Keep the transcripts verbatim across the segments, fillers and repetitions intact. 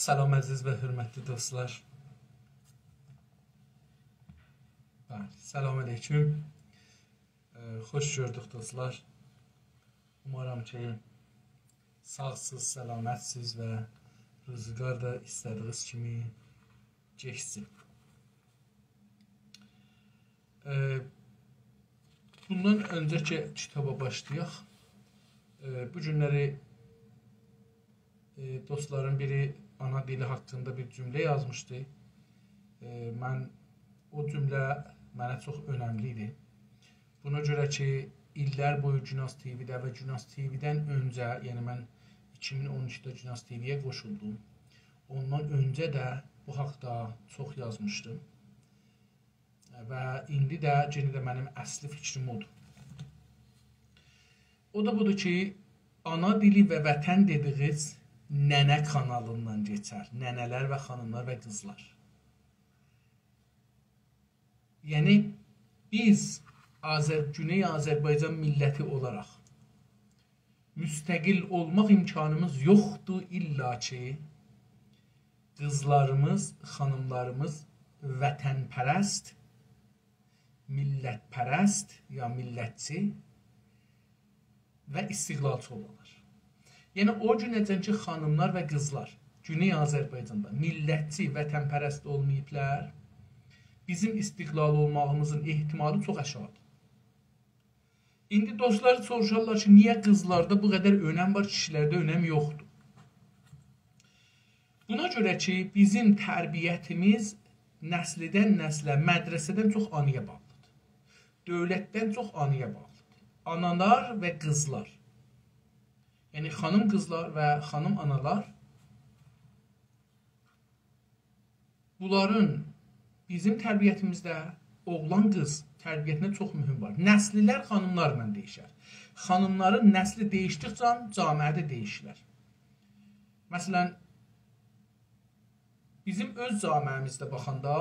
سلام، عزیز و حؤرمتلی دوستلار. بلی، سلام علیکم. ائ، خوش گؤردوک، دوستلار. اومارام کی، ساغسیز، سلامتسیز و روزگار دا ایسته‌دیگینیز کیمی کئچسین. ائ، بوندان اؤنجه کی، کیتابا باشلایاق. ائ، بو گونلری، ائ، دوستلارین بیری آنا دیلی حاقیندا بیر جمله یازمیشدی. ائ، من، او جمله منه چوخ اؤنملی ایدی. بونا گؤره کی، ایللر بویو گوناز تی‌وی‌ده و گوناز تی‌وی‌دن اؤنجه، یعنی من ایکی مین اون اوچده گوناز تی‌وی‌یه قوشولدوم. اوندان اؤنجه ده بو حاقدا چوخ یازمیشدیم. و ایندی ده، یئنه ده منیم اصلی فیکریم اودور. او دا بودور کی، آنا دیلی و وطن دئدیگینیز ننه کانالیندان کئچر. ننه‌لر و خانیملار و قیزلار. یعنی، بیز آذر-، گونئی آذربایجان میللتی اولاراق مستقل اولماق امکانیمیز یوخدور، الا کی، قیزلاریمیز، خانیملاریمیز وطن‌پرست، میللت‌پرست یا میللتچی و استقلالچی اولالار. یعنی، او گونه‌جن کی، خانیملار و قیزلار گونئی آذربایجاندا میللتچی، وطن‌پرست اولماییبلار، بیزیم استقلال اولماغیمیزین احتمالی چوخ آشاغیدیر. ایندی دوستلار سوروشارلار کی، نییه قیزلاردا بو قدر اؤنم وار، کیشیلرده اؤنم یوخدور؟ بونا گؤره کی، بیزیم تربیتیمیز نسلدن نسله، مدرسه‌دن چوخ آنایا باغلیدیر. دؤولتدن چوخ آنایا باغلیدیر. آنالار و قیزلار، یعنی خانیم قیزلار و خانیم آنالار، بونلارین بیزیم تربیتیمیزده اوغلان قیز تربیتینده چوخ مهم وار. نسللر خانیملارلا دَییشر. خانیملارین نسلی دَییشدیکجه جامعه ده دَییشیلر. مثلا، بیزیم اؤز جامعه‌میزده باخاندا،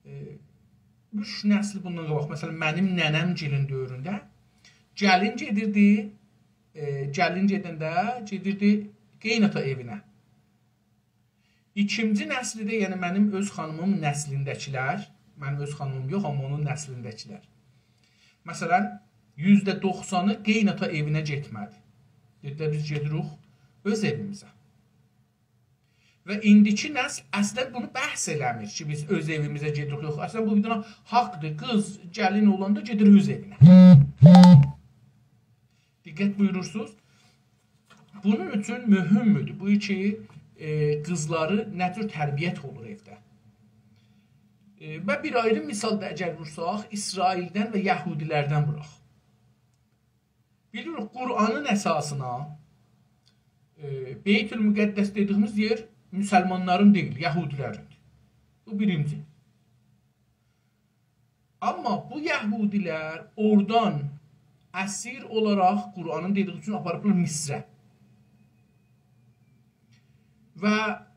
ائ، اوچ نسل بوندان قاباق، مثلا، منیم ننه‌م‌گیلین دؤورونده گلین گئدیردی، ائ، گلین گئدنده گئدیردی قئیناتا ائوینه. ایکینجی نسلی ده، یعنی منیم اؤز خانیمیم نسلینده‌کیلر، منیم اؤز خانیمیم یوخ، آمما اونون نسلینده‌کیلر، مثلا، یوزده دوخسانی قئیناتا ائوینه گئتمه‌دی. دئدیلر، «بیز گئدیریک اؤز ائویمیزه.» و ایندیکی نسل اصلا بونو بحث ائله‌میر کی، بیز اؤز ائویمیزه گئدیریک، یوخ. اصلا بو بیر دنه حاقدیر. قیز، گلین اولاندا گئدیر اؤز ائوینه. دقت بویورورسونوز. بونون اوچون مهمدور بو کی، ائ، قیزلاری نه جور تربیت اولور ائوده. ائ، و بیر آیری مثال دا اگر وورساق، اسرائیلدن و یهودیلردن ووراق. بیلیریک، قرآنین اساسینا، ائ، بیت‌المقدس دئدیگیمیز یئر مسلمانلارین دئییل، یهودیلرین. بو بیرینجی. آمما بو یهودیلر اورادان اسیر اولاراق قرآنین دئدیگی اوچون آپاریبلار مصره. و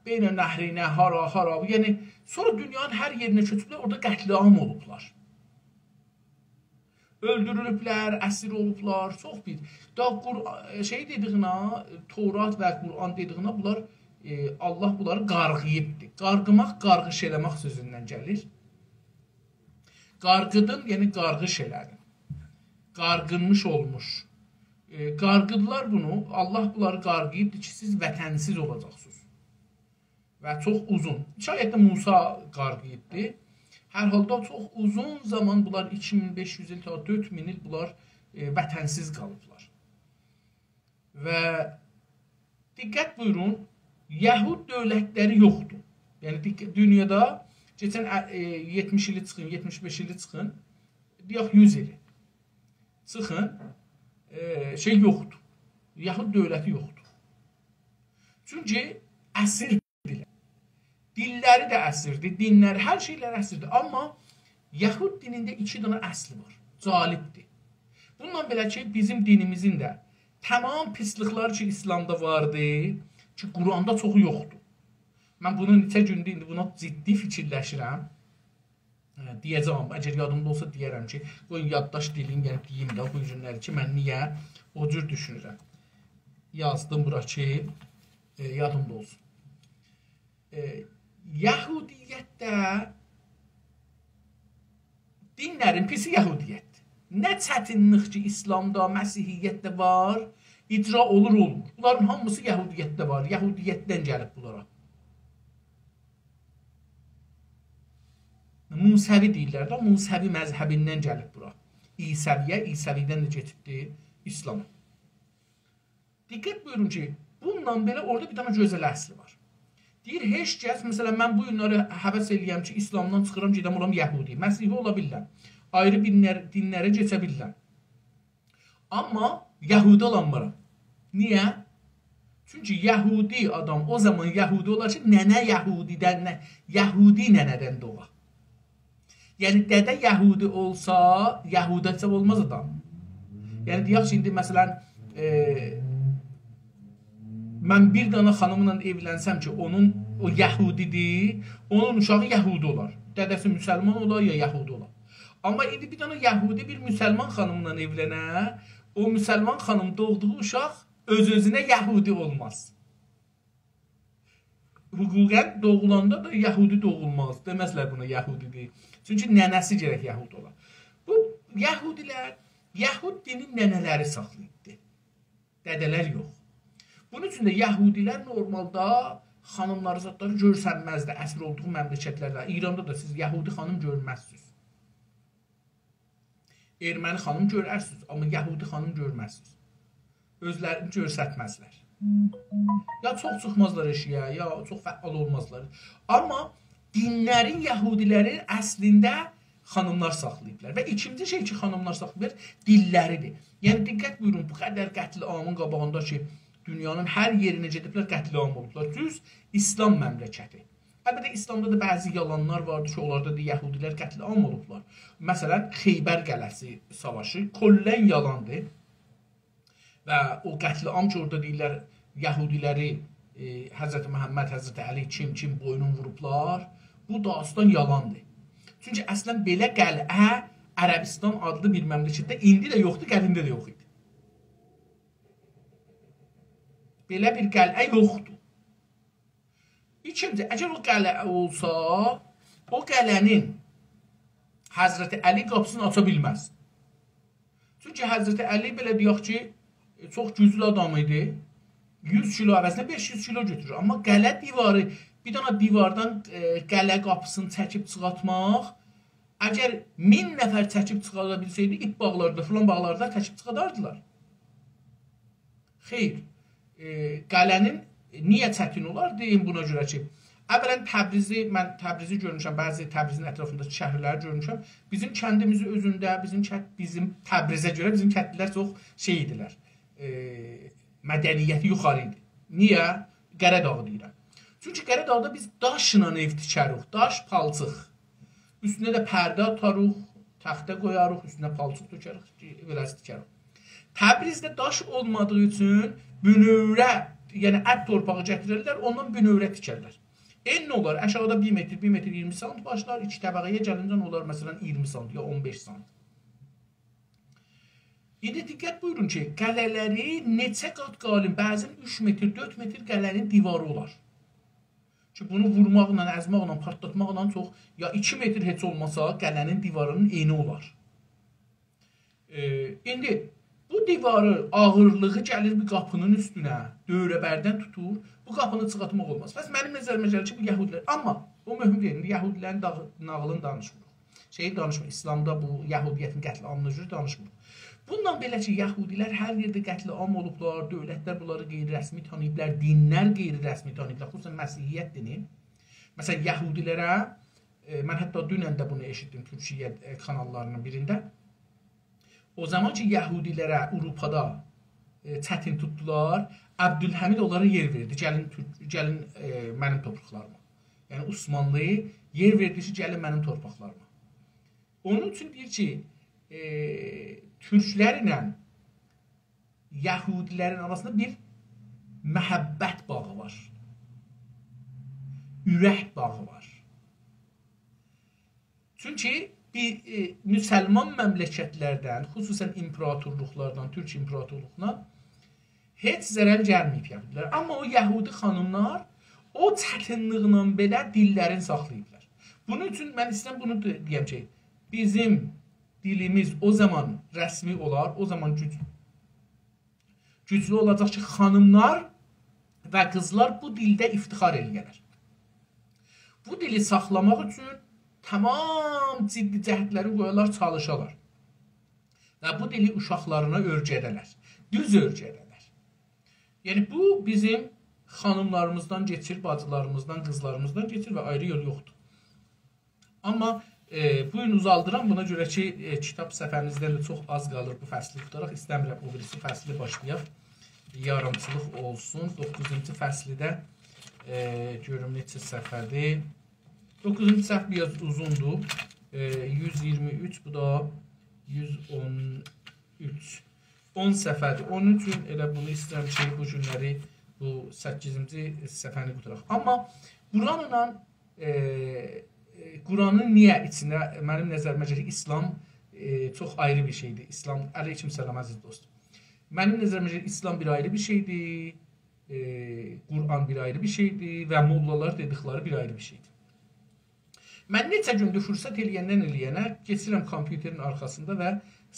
بین النهرینه، هارا، هارا، یعنی سونرا دونیانین هر یئرینه کؤچوبلر، اورادا قتل‌عام اولوبلار. اؤلدورولوبلر، اسیر اولوبلار، چوخ بیر. دا قر-، شئی دئدیگینه، تورات و قرآن دئدیگینه بونلار، ائ، الله بونلاری قارغیییبدیر. قارغیماق، قارغیش ائله‌مک سؤزوندن گلیر. قارغیدین، یعنی قارغیش ائله‌دین. قارغینمیش اولموش. ائ، قارغیدیلار بونو، الله بونلاری قارغیییبدیر کی، سیز وطن‌سیز اولاجاقسینیز. و چوخ اوزون. شاید ده موسی قارغیییبدی. هر حالدا چوخ اوزون زامان بونلار، ایکی مین بئش یوز ایل، تا دؤرد مین ایل بونلار، ائ، وطن‌سیز قالیبلار. و دقت بویورون، یهود دؤولتلری یوخدور. یعنی، دق-، دونیادا کئچن، ائ، ائ، یئتمیش ایلی چیخین، یئتمیش بئش ایلی چیخین، دئیک، یوز ایلی چیخین، ائ، شئی یوخدور. یهود دؤولتی یوخدور. چونکی اسیردیلر. دیللری ده اسیردیر، دینلری، هر شئیلری اسیردیر. آمما یهود دینینده ایکی دنه اصل وار. جالبدیر. بوندان بئله کی، بیزیم دینیمیزین ده تمام پیسلیکلر کی، ایسلامدا واردی، کی، قرآندا چوخو یوخدور. من بونو نئچه گوندور ایندی بونا جدی فیکیرلشیرم. هه، دئیه‌جم، اگر یادیمدا اولسا دئیه‌رم کی، قویون یادداشت ائله‌ییم، یعنی دئییم ده بو گونلری کی، من نییه او جور دوشونورم. یازدیم بورا کی، ائ، یادیمدا اولسون. ائ، یهودیتده دینلرین پیسی یهودیتدیر. نه چتینلیک کی، ایسلامدا، مسیحیتده وار، اجرا اولور، اولمور. بونلارین هامیسی یهودیتده وار. یهودیتدن گلیب بونلارا. موسوی دئییرلر ده، موسوی مذهبیندن گلیب بورا. عیسویه، عیسویدن ده کئچیبدی ایسلاما. دقت بویورون کی، بونونلا بئله اورادا بیر دنه گؤزل اصلی وار. دئییر، هئچ کس، مثلا، من بو گونلری هوس ائله‌یم کی، ایسلامدان چیخیرام، گئدم اولام یهودی. مسیحی اولا بیلیرم. آیری دینلر، دینلره کئچه بیلیرم. آمما یهودی اولانمارام. نییه؟ چونکی یهودی آدام او زامان یهودی اولار کی، ننه یهودیدن، نه، یهودی ننه‌دن دوغا. یعنی، دده یهودی اولسا، یهودی حساب اولماز آدام. یعنی، دئیک کی، ایندی، مثلا، ائ، من بیر دنه خانیملا ائولنسم کی، اونون، او یهودیدیر، اونون اوشاغی یهودی اولار. دده‌سی مسلمان اولار، یا یهودی اولار. آمما ایندی بیر دنه یهودی بیر مسلمان خانیملا ائولنه، او مسلمان خانیم دوغدوغو اوشاق اؤز-اؤزونه یهودی اولماز. حقوقا دوغولاندا دا یهودی دوغولماز. دئمزلر بونا یهودیدیر. چونکی ننه‌سی گرک یهودی اولا. بو یهودیلر، یهود دینین ننه‌لری ساخلاییبدی. دده‌لر یوخ. بونون اوچون ده یهودیلر نورمالدا خانیملاری زادلاری گؤرسنمزدی. اسیر اولدوغو مملکتلرده. ایراندا دا سیز یهودی خانیم گؤرمزسینیز. ارمنی خانیم گؤررسینیز، آمما یهودی خانیم گؤرمزسینیز. اؤزلرینی گؤرستمزلر. یا چوخ چیخمازلار ائشیگه، یا چوخ فعال اولمازلار. آمما دینلرین یهودیلری اصلینده خانیملار ساخلاییبلار. و ایکینجی شئی کی، خانیملار ساخلاییبلار، دیللریدیر. یعنی، دقت بویورون، بو قدر قتل‌عامین قاباغیندا کی، دونیانین هر یئرینه گئدیبلر، قتل‌عام اولوبلار. دوز ایسلام مملکتی. البته، ایسلامدا دا بعضی یالانلار واردیر کی، اونلاردا دا یهودیلر قتل‌عام اولوبلار. مثلا، خیبر قلعه‌سی ساواشی کلاً یالاندیر. و او قتل‌عام کی، اورادا دئییرلر، یهودیلری، ائ، حضرت محمد، حضرت علی، کیم، کیم بوینون ووروبلار، بو داستان یالاندیر. چونکی اصلا بئله قلعه عربستان آدلی بیر مملکتده ایندی ده یوخدور، قدیمده ده یوخ ایدی. بئله بیر قلعه یوخدور. ایکینجی، اگر او قلعه اولسا، او قلعه‌نین حضرت علی قاپیسینی آچا بیلمز. چونکی حضرت علی، بئله دئیک کی، چوخ گوجلو آدام ایدی. یوز کیلو عوضینه بئش یوز کیلو گؤتورور. آمما قلعه دیواری، بیر دنه دیواردان، ائ، قلعه قاپیسینی چکیب چیخارتماق، اگر مین نفر چکیب چیخاردا بیلسه‌یدی، ایپ باغلاردا، فلان باغلاردا چکیب چیخارداردیلار. خیر، ائ، قلعه‌نین نییه چتین اولار؟ دئییم بونا گؤره کی، اولاً تبریزی، من تبریزی گؤرموشم، بعضی تبریزین اطرافینداکی شهرلری گؤرموشم. بیزیم کندیمیزین اؤزونده، بیزیم کت-، بیزیم تبریزه گؤره بیزیم کندلیلر چوخ شئی ایدیلر، ائ، مدنیتی یوخاری ایدی. نییه؟ قره‌داغی دئییرم. چونکی قره‌داغدا بیز داشلا ائو تیکریک، داش پالچیق. اوستونه ده پرده آتاریق، تخته قویاریق، اوستونه پالچیق تؤکریک، بئله‌سی تیکریک. تبریزده داش اولمادیغی اوچون بونؤوره، یعنی ات تورپاغی گتیررلر، اوندان بونؤوره تیکرلر. انی اولار، آشاغیدا بیر متر، بیر متر اییرمی سانت باشلار، ایکی طبقه‌یه گلینجه اولار، مثلا، اییرمی سانت یا اون بئش سانت. ایندی دقت بویورون کی، قلعه‌لری نئچه قات قالین، بعضی اوچ متر، دؤرد متر قلعه‌نین دیواری اولار. کی، بونو وورماقلا، ازماقلا، پارتلاتماقلا چوخ، یا ایکی متر هئچ اولماسا قلعه‌نین دیوارینین انی اولار. ائ، ایندی بو دیواری آغیرلیغی گلیر بیر قاپینین اوستونه، دؤوره‌بردن توتور، بو قاپینی چیخارتماق اولماز. پس منیم نظریمه گلیر کی، بو یهودیلر، آمما او مهم دئییل، ایندی یهودیلرین داغ-، ناغیلینی دانیشمیریق. شئی دانیشمیر، ایسلامدا بو یهودیتین قتل‌عامینی گؤره دانیشمیر. بوندان بئله کی، یهودیلر هر یئرده قتل‌عام اولوبلار، دؤولتلر بونلاری غیررسمی تانیییبلار، دینلر غیررسمی تانیییبلار، خصوصاً مسیحیت دینی. مثلا، یهودیلره، ائ، من حتی دونن ده بونو ائشیتدیم تورکیه، ائ، کاناللاری‌نین بیرینده. او زامان کی، یهودیلره آوروپادا، ائ، چتین توتدولار، عبدالحمید اونلارا یئر وئردی. گلین تورک-، گلین، ائ، منیم تورپاقلاریما. یعنی عثمانلی یئر وئردی کی، گلین منیم تورپاقلاریما. اونون اوچون دئییر کی، ائ، تورکلرله یهودیلرین آراسیندا بیر محبت باغی وار. اورک باغی وار. چونکی بیر، ائ، مسلمان مملکتلردن، خصوصاً ایمپراتورلوقلاردان، تورک ایمپراتورلوغوندان هئچ ضرر گلمه‌ییب یهودی‌لره. آمما او یهودی خانیملار او چتینلیکله بئله دیللرینی ساخلاییبلار. بونون اوچون من ایسته‌ییرم بونو ده دئیم کی، بیزیم دیلیمیز او زامان رسمی اولار، او زامان گوج-، گوجلو اولاجاق کی، خانیملار و قیزلار بو دیلده افتخار ائله‌یه‌لر. بو دیلی ساخلاماق اوچون تمام جدی جهدلری قویالار، چالیشالار. و بو دیلی اوشاقلارینا اؤیره‌ده‌لر. دوز اؤیره‌ده‌لر. یعنی، بو بیزیم خانیملاریمیزدان کئچیر، باجیلاریمیزدان، قیزلاریمیزدان کئچیر و آیری یول یوخدور. آمما، ائ، بو گون اوزالدیرام، بونا گؤره کی، ائ، کیتاب صفحه‌میزدن ده چوخ آز قالیر بو فصلی قوتاراق. ایسته‌میرم او بیریسی فصلی باشلایاق. یاریمچیلیق اولسون. دوققوزونجو فصلی ده، ائ، گؤروم نئچه صفحه‌دیر. دوققوزونجو صفحه بیر آز اوزوندور. ائ، یوز اییرمی اوچ، بو دا یوز اون اوچ. اون صفحه‌دیر. اونون اوچون ائله بونو ایسته‌ییرم کی، بو گونلری بو سککیزینجی صفحه‌نی قوتاراق. آمما قرآنلا، ائ، ائ، قرآنین نییه ایچینده، منیم نظریمه گؤره، ایسلام، ائ، چوخ آیری بیر شئیدیر. ایسلام، علیکم سلام، عزیز دوست. منیم نظریمه گؤره، ایسلام بیر آیری بیر شئیدیر، ائ، قرآن بیر آیری بیر شئیدیر و موللالار دئدیکلری بیر آیری بیر شئیدیر. من نئچه گوندور فرصت ائله‌یندن ائله‌ینه کئچیرم کامپیوترین آرخاسیندا و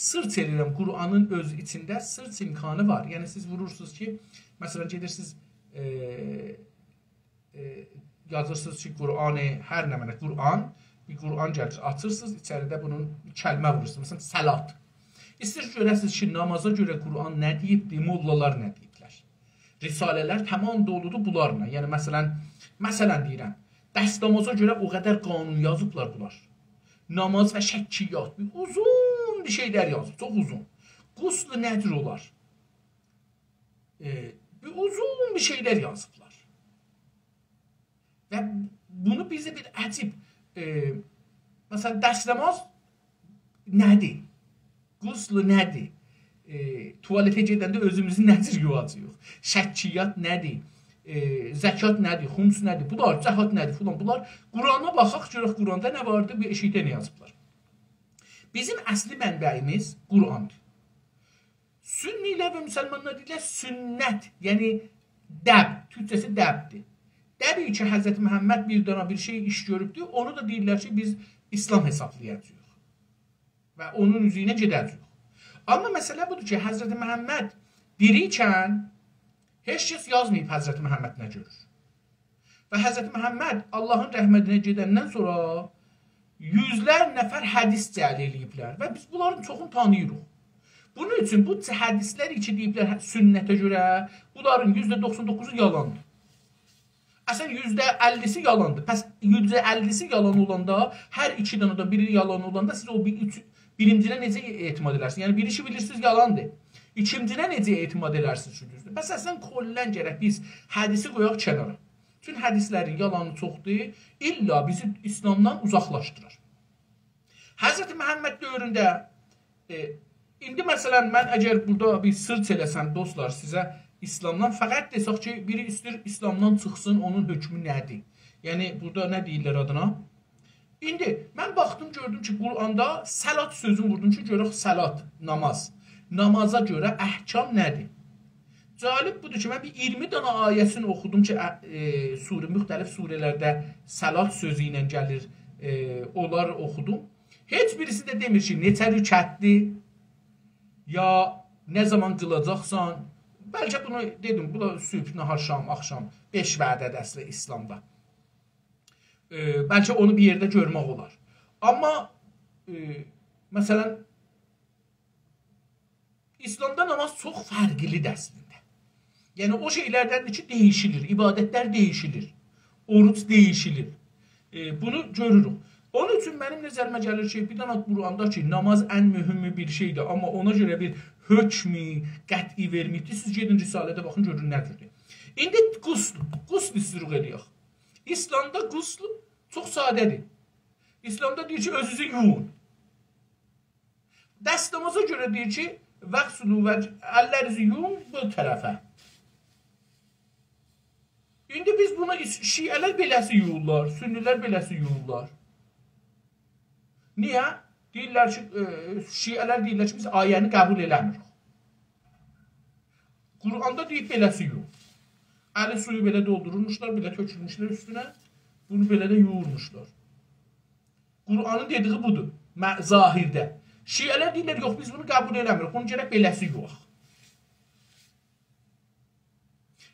search ائله‌ییرم. قرآنین اؤز ایچینده search امکانی وار. یعنی سیز وورورسونوز کی، مثلا، گئدیرسینیز، ائ، ائ، یازیرسینیز کی، قرآنی، هر نمنه قرآن، بیر قرآن گلیر، آچیرسینیز، ایچریده بونون کلمه وورورسونوز. مثلا، صلات. ایسته‌ییر گؤره‌سینیز کی، نامازا گؤره قرآن نه دئییبدیر، موللالار نه دئییبلر. رساله‌لر تمام دولودور بونلارلا. یعنی، مثلا، مثلا دئییرم، دستمازا گؤره او قدر قانون یازیبلار بونلار. ناماز و شکیات. بیر اوزون بیر شئیلر یازیب، چوخ اوزون. غسل نه‌دیر اولار؟ ائ، بیر اوزون بیر شئیلر یازیبلار. و بونو بیزه بیر عجیب، ائ، مثلا، دستماز نه‌دیر؟ غسل نه‌دیر؟ ائ، توالته گئدنده اؤزوموزو نه جور یویاجاغیق؟ شکیات نه‌دیر؟ ائ، زکات نه‌دیر؟ خمس نه‌دیر؟ بونلار، جهاد نه‌دیر؟ فلان، بونلار. قرآنا باخاق، گؤرک قرآندا نه واردیر، بو ائشیکده نه یازیبلار. بیزیم اصلی منبعیمیز قرآندیر. سنی‌لر و مسلمانلار دئییرلر، سنت، یعنی دب، تورکجه‌سی دبدیر. دبی کی، حضرت محمد بیر دانا بیر شئی ایش گؤروبدور، اونو دا دئییرلر کی، بیز ایسلام حسابلایاجاغیق. و اونون اوزو ایله گئده‌جه‌ییک. آمما مسئله بودور کی، حضرت محمد دیری ایکن هئچ کس یازماییب حضرت محمد نه گؤرور. و حضرت محمد آللاهین رحمتینه گئدندن سونرا یوزلر نفر حدیث جعل ائله‌ییبلر و بیز بونلارین چوخونو تانیییریق. بونون اوچون بو حدیثلر کی دئییبلر سنته گؤره، بونلارین یوزده دوخسان دوققوزو یالاندیر. اصلا، یوزده اللی‌سی یالاندیر. پس یوزده اللی‌سی یالان اولاندا، هر ایکی دانادان بیری یالان اولاندا سیز او بیر، اوچ، بیرینجینه نئجه اعتماد ائدرسینیز؟ یعنی، بیری کی بیلیرسینیز یالاندیر. ایکینجینه نئجه اعتماد ائدرسینیز کی دوزدور؟ پس اصلا، کلاً گرک بیز حدیثی قویاق کنارا. چون حدیثلرین یالانی چوخدور، الا بیزی ایسلامدان اوزاقلاشدیرار. حضرت محمد دؤورونده، ائ، ایندی مثلا، من اگر بورادا بیر search ائله‌سم، دوستلار، سیزه ایسلامدان، فقط دئسک کی، بیری ایسته‌ییر ایسلامدان چیخسین، اونون حکمو نه‌دیر؟ یعنی، بورادا نه دئییرلر آدینا؟ ایندی من باخدیم، گؤردوم کی، قرآندا صلات سؤزونو ووردوم کی، گؤرک صلات، ناماز. نامازا گؤره احکام نه‌دیر؟ جالب بودور کی، من بیر اییرمی دانا آیه‌سینی اوخودوم کی، ا، ائ، سوره، مختلف سوره‌لرده صلات سؤزو ایله گلیر، ائ، اونلاری اوخودوم. هئچ بیریسی ده دئمیر کی، نئچه رکعتدیر، یا نه زامان قیلاجاقسان. بلکه بونو دئدیم، بو دا صبح، ناهار، شام، آخشام، بئش وعده‌دیر اصلی ایسلامدا. ائ، بلکه اونو بیر یئرده گؤرمک اولار. آمما، ائ، مثلا، ایسلامدا ناماز چوخ فرقلی‌دیر اصلینده. یعنی، او شئیلردندیر کی، دییشیلیر، عبادتلر دییشیلیر، اوروج دییشیلیر. ائ، بونو گؤروروک. اونون اوچون منیم نظریمه گلیر کی، بیر دنه قرآندا کی، ناماز ان مهم بیر شئیدیر، آمما اونا گؤره بیر حکم قطعی وئرمه‌ییبدیر. سیز گئدین رساله‌ده باخین، گؤرون نه جوردور. ایندی غسل، غسل ایسته‌ییریک ائله‌یک. ایسلامدا غسل چوخ ساده‌دیر. ایسلامدا دئییر کی، اؤزونوزو یویون. دستمازا گؤره دئییر کی، «واغسلوا وجه-»، اللرینیزی یویون بو طرفه. ایندی بیز بونو ایس-، شیعه‌لر بئله‌سی یویورلار، سنی‌لر بئله‌سی یویورلار. نییه؟ دئییرلر کی، ائ، شیعه‌لر دئییرلر کی، بیز آیه‌نی قبول ائله‌میریک. قرآندا دئییب بئله‌سی یویون. الی سویو بئله دولدورورموشلار، بئله تؤکورموشلر اوستونه. بونو بئله ده یویورموشلار. قرآنین دئدیگی بودور. مع-، ظاهرده. شیعه‌لر دئییرلر: «یوخ، بیز بونو قبول ائله‌میریک. بونو گرک بئله‌سی یویاق.»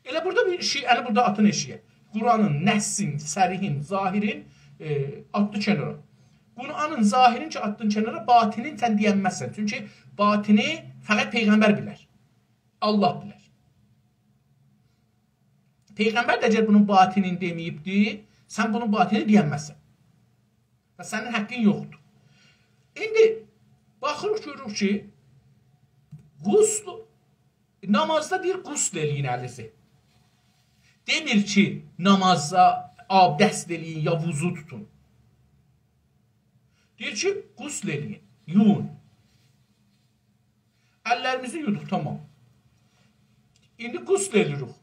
ائله بورادا بیر شیعه‌نی بورادا آتین ائشیگه. قرآنین نصین، صریحین، ظاهرین، ائ، آتدی کنارا. قرآنین ظاهرین کی آتدین کنارا، باطنین سن دئینمزسن. چونکی باطنی فقط پیغمبر بیلر. الله بیلر. پیغمبر ده اگر بونون باطنینی دئمه‌ییبدی، سن بونون باطنینی دئینمزسن. و سنین حقین یوخدور. ایندی باخیریق، گؤروروک کی، غسل، نمازدا دئییر، غسل ائله‌یین الینیزی. دئمیر کی، نمازدا آبدست ائله‌یین یا وضو توتون. دئییر کی، غسل ائله‌یین، یویون. اللریمیزی یودوق، تامام. ایندی غسل ائدیریک.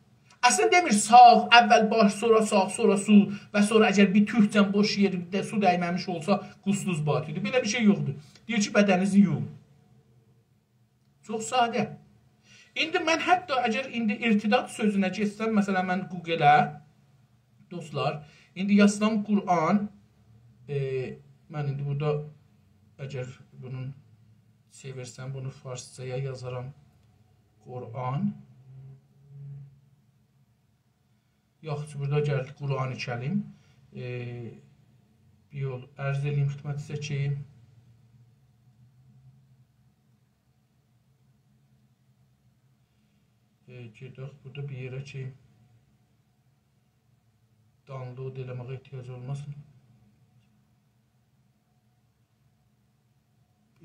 اصلینده دئمیر ساغ، اول باش، سونرا ساغ، سونرا سول و سونرا اگر بیر توکجن بوش یئرده سو دیمه‌میش اولسا، غسلونوز باطلدیر. بئله بیر شئی یوخدور. دئییر کی، بدنینیزی یویون. چوخ ساده. ایندی من حتی اگر ایندی ارتداد سؤزونه گئتسم، مثلا، من گوگله، دوستلار، ایندی یازسام قرآن، ائ، من ایندی بورادا اگر بونون چئویرسم، بونو فارسجایا یازارام قرآن. یاخشی، بورادا گلدی قرآن کریم. ائ، بیر یول عرض ائله‌ییم خدمتینیزه کی، ائ، گئدک بورادا بیر یئره کی، download ائله‌مه‌یه احتیاج اولماسین.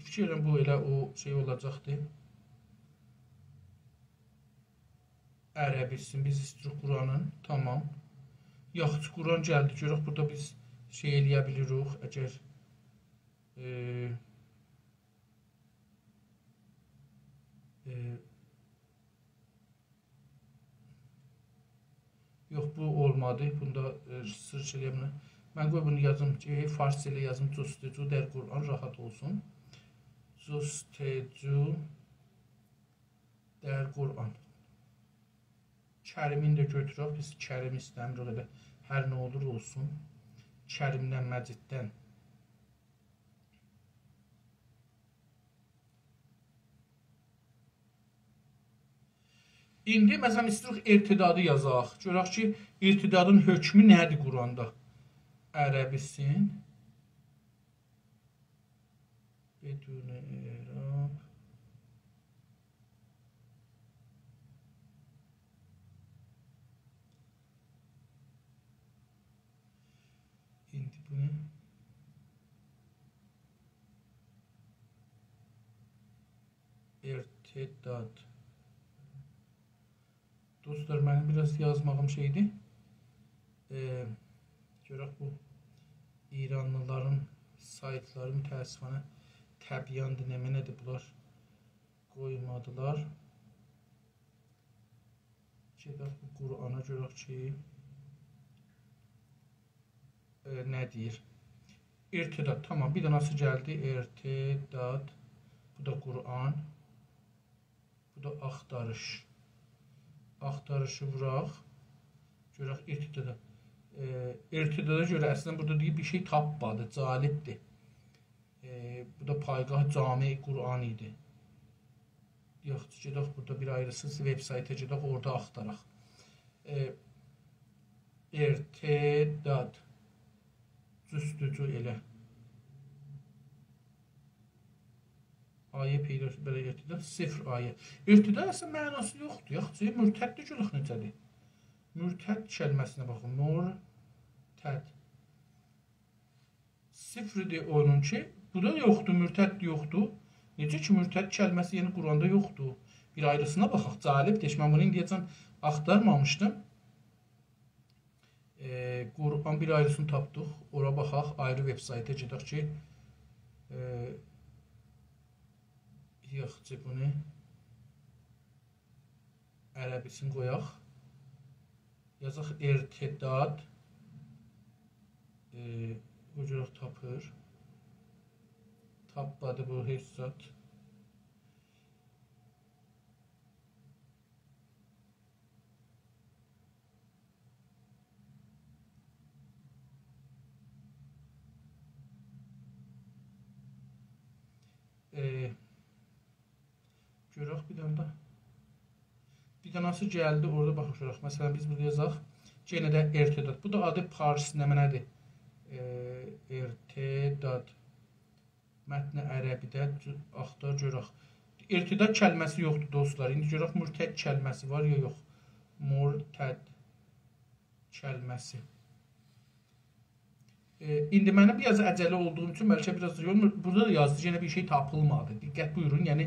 فیکیر ائدیرم، بو ائله او شئی اولاجاقدی. عربی‌سین، بیز ایستیریک قرآنین. تامام. یاخشی، قرآن گلدی. گؤرک بورادا بیز شئی ائله‌یه بیلیریک. اگر، ائ، ائ، یوخ، بو اولمادی. بوندا، ائ، search ائله‌یه بیلمرم. من قوی بونو یازیم کی، فارسجا ائله یازیم: «جستجو در قرآن»، راحت اولسون. «جستجو در قرآن». کریمین ده گؤتورک. بیز کریم ایسته‌میریک ائله. هر نه اولور اولسون. کریمدن، مجیددن. ایندی، مثلا، ایسته‌ییریک ارتدادی یازاق. گؤرک کی، ارتدادین حکمو نه‌دیر قرآندا؟ عربی‌سین. بدون اعراب. ایندی بو نه؟ ارتداد. دوستلار، منیم بیر آز یازماغیم شئیدیر. ائ، گؤرک بو ایرانلیلارین سایتلاری متأسفانه تبیان‌دیر، نمنه‌دیر بونلار قویمادیلار. گئدک بو قرآنا گؤرک کی، ائ، نه دئییر؟ ارتداد، تامام، بیر دنه‌سی گلدی. ارتداد، بو دا قرآن، بو دا آختاریش. آختاریشی ووراق. گؤرک ارتدادا. ائ، ارتدادا گؤره اصلینده بورادا دئییر، بیر شئی تاپمادی، جالبدیر. ائ، بو دا پایگاه جامع قرآن ایدی. یوخ، گئدک بورادا بیر آیریسی وب‌سایتا گئدک، اورادا آختاراق. ائ، ارتداد. جستجو ائله. آیه پیدا، بئله ارتداد، صفر آیه. ارتداد اصلینده معناسی یوخدور. یاخشی، مرتد ده گؤرک نئجه‌دیر. مرتد کلمه‌سینه باخین. مرتد. صفردیر اونونکی. بو دا یوخدور، مرتد یوخدور. نئجه کی، مرتد کلمه‌سی، یعنی، قرآندا یوخدور. بیر آیریسینا باخاق. جالبدیر. من بونو ایندیه‌جن آختارمامیشدیم. ائ، قرآن بیر آیریسینی تاپدیق. اورا باخاق، آیری وب‌سایتا گئدک کی، ائ، یاخشی، بونو عربی‌سینی قویاق. یازاق ارتداد. ائ، بو جور تاپیر. تاپمادی بو هئچ زاد. هانسی گلدی، اورادا باخاق گؤرک. مثلا، بیز بورادا یازاق. یئنه ده ارتداد. بو دا آدی پارس نمنه‌دیر؟ ائ، ارتداد. متن عربی‌ده آختار گؤرک. ارتداد کلمه‌سی یوخدور، دوستلار. ایندی گؤرک مرتد کلمه‌سی وار یا یوخ. مرتد کلمه‌سی. ائ، ایندی منیم بیر آز عجله اولدوغوم اوچون بلکه بیر آز دا یول، بورادا دا یازدی، یئنه بیر شئی تاپیلمادی. دقت بویورون، یعنی،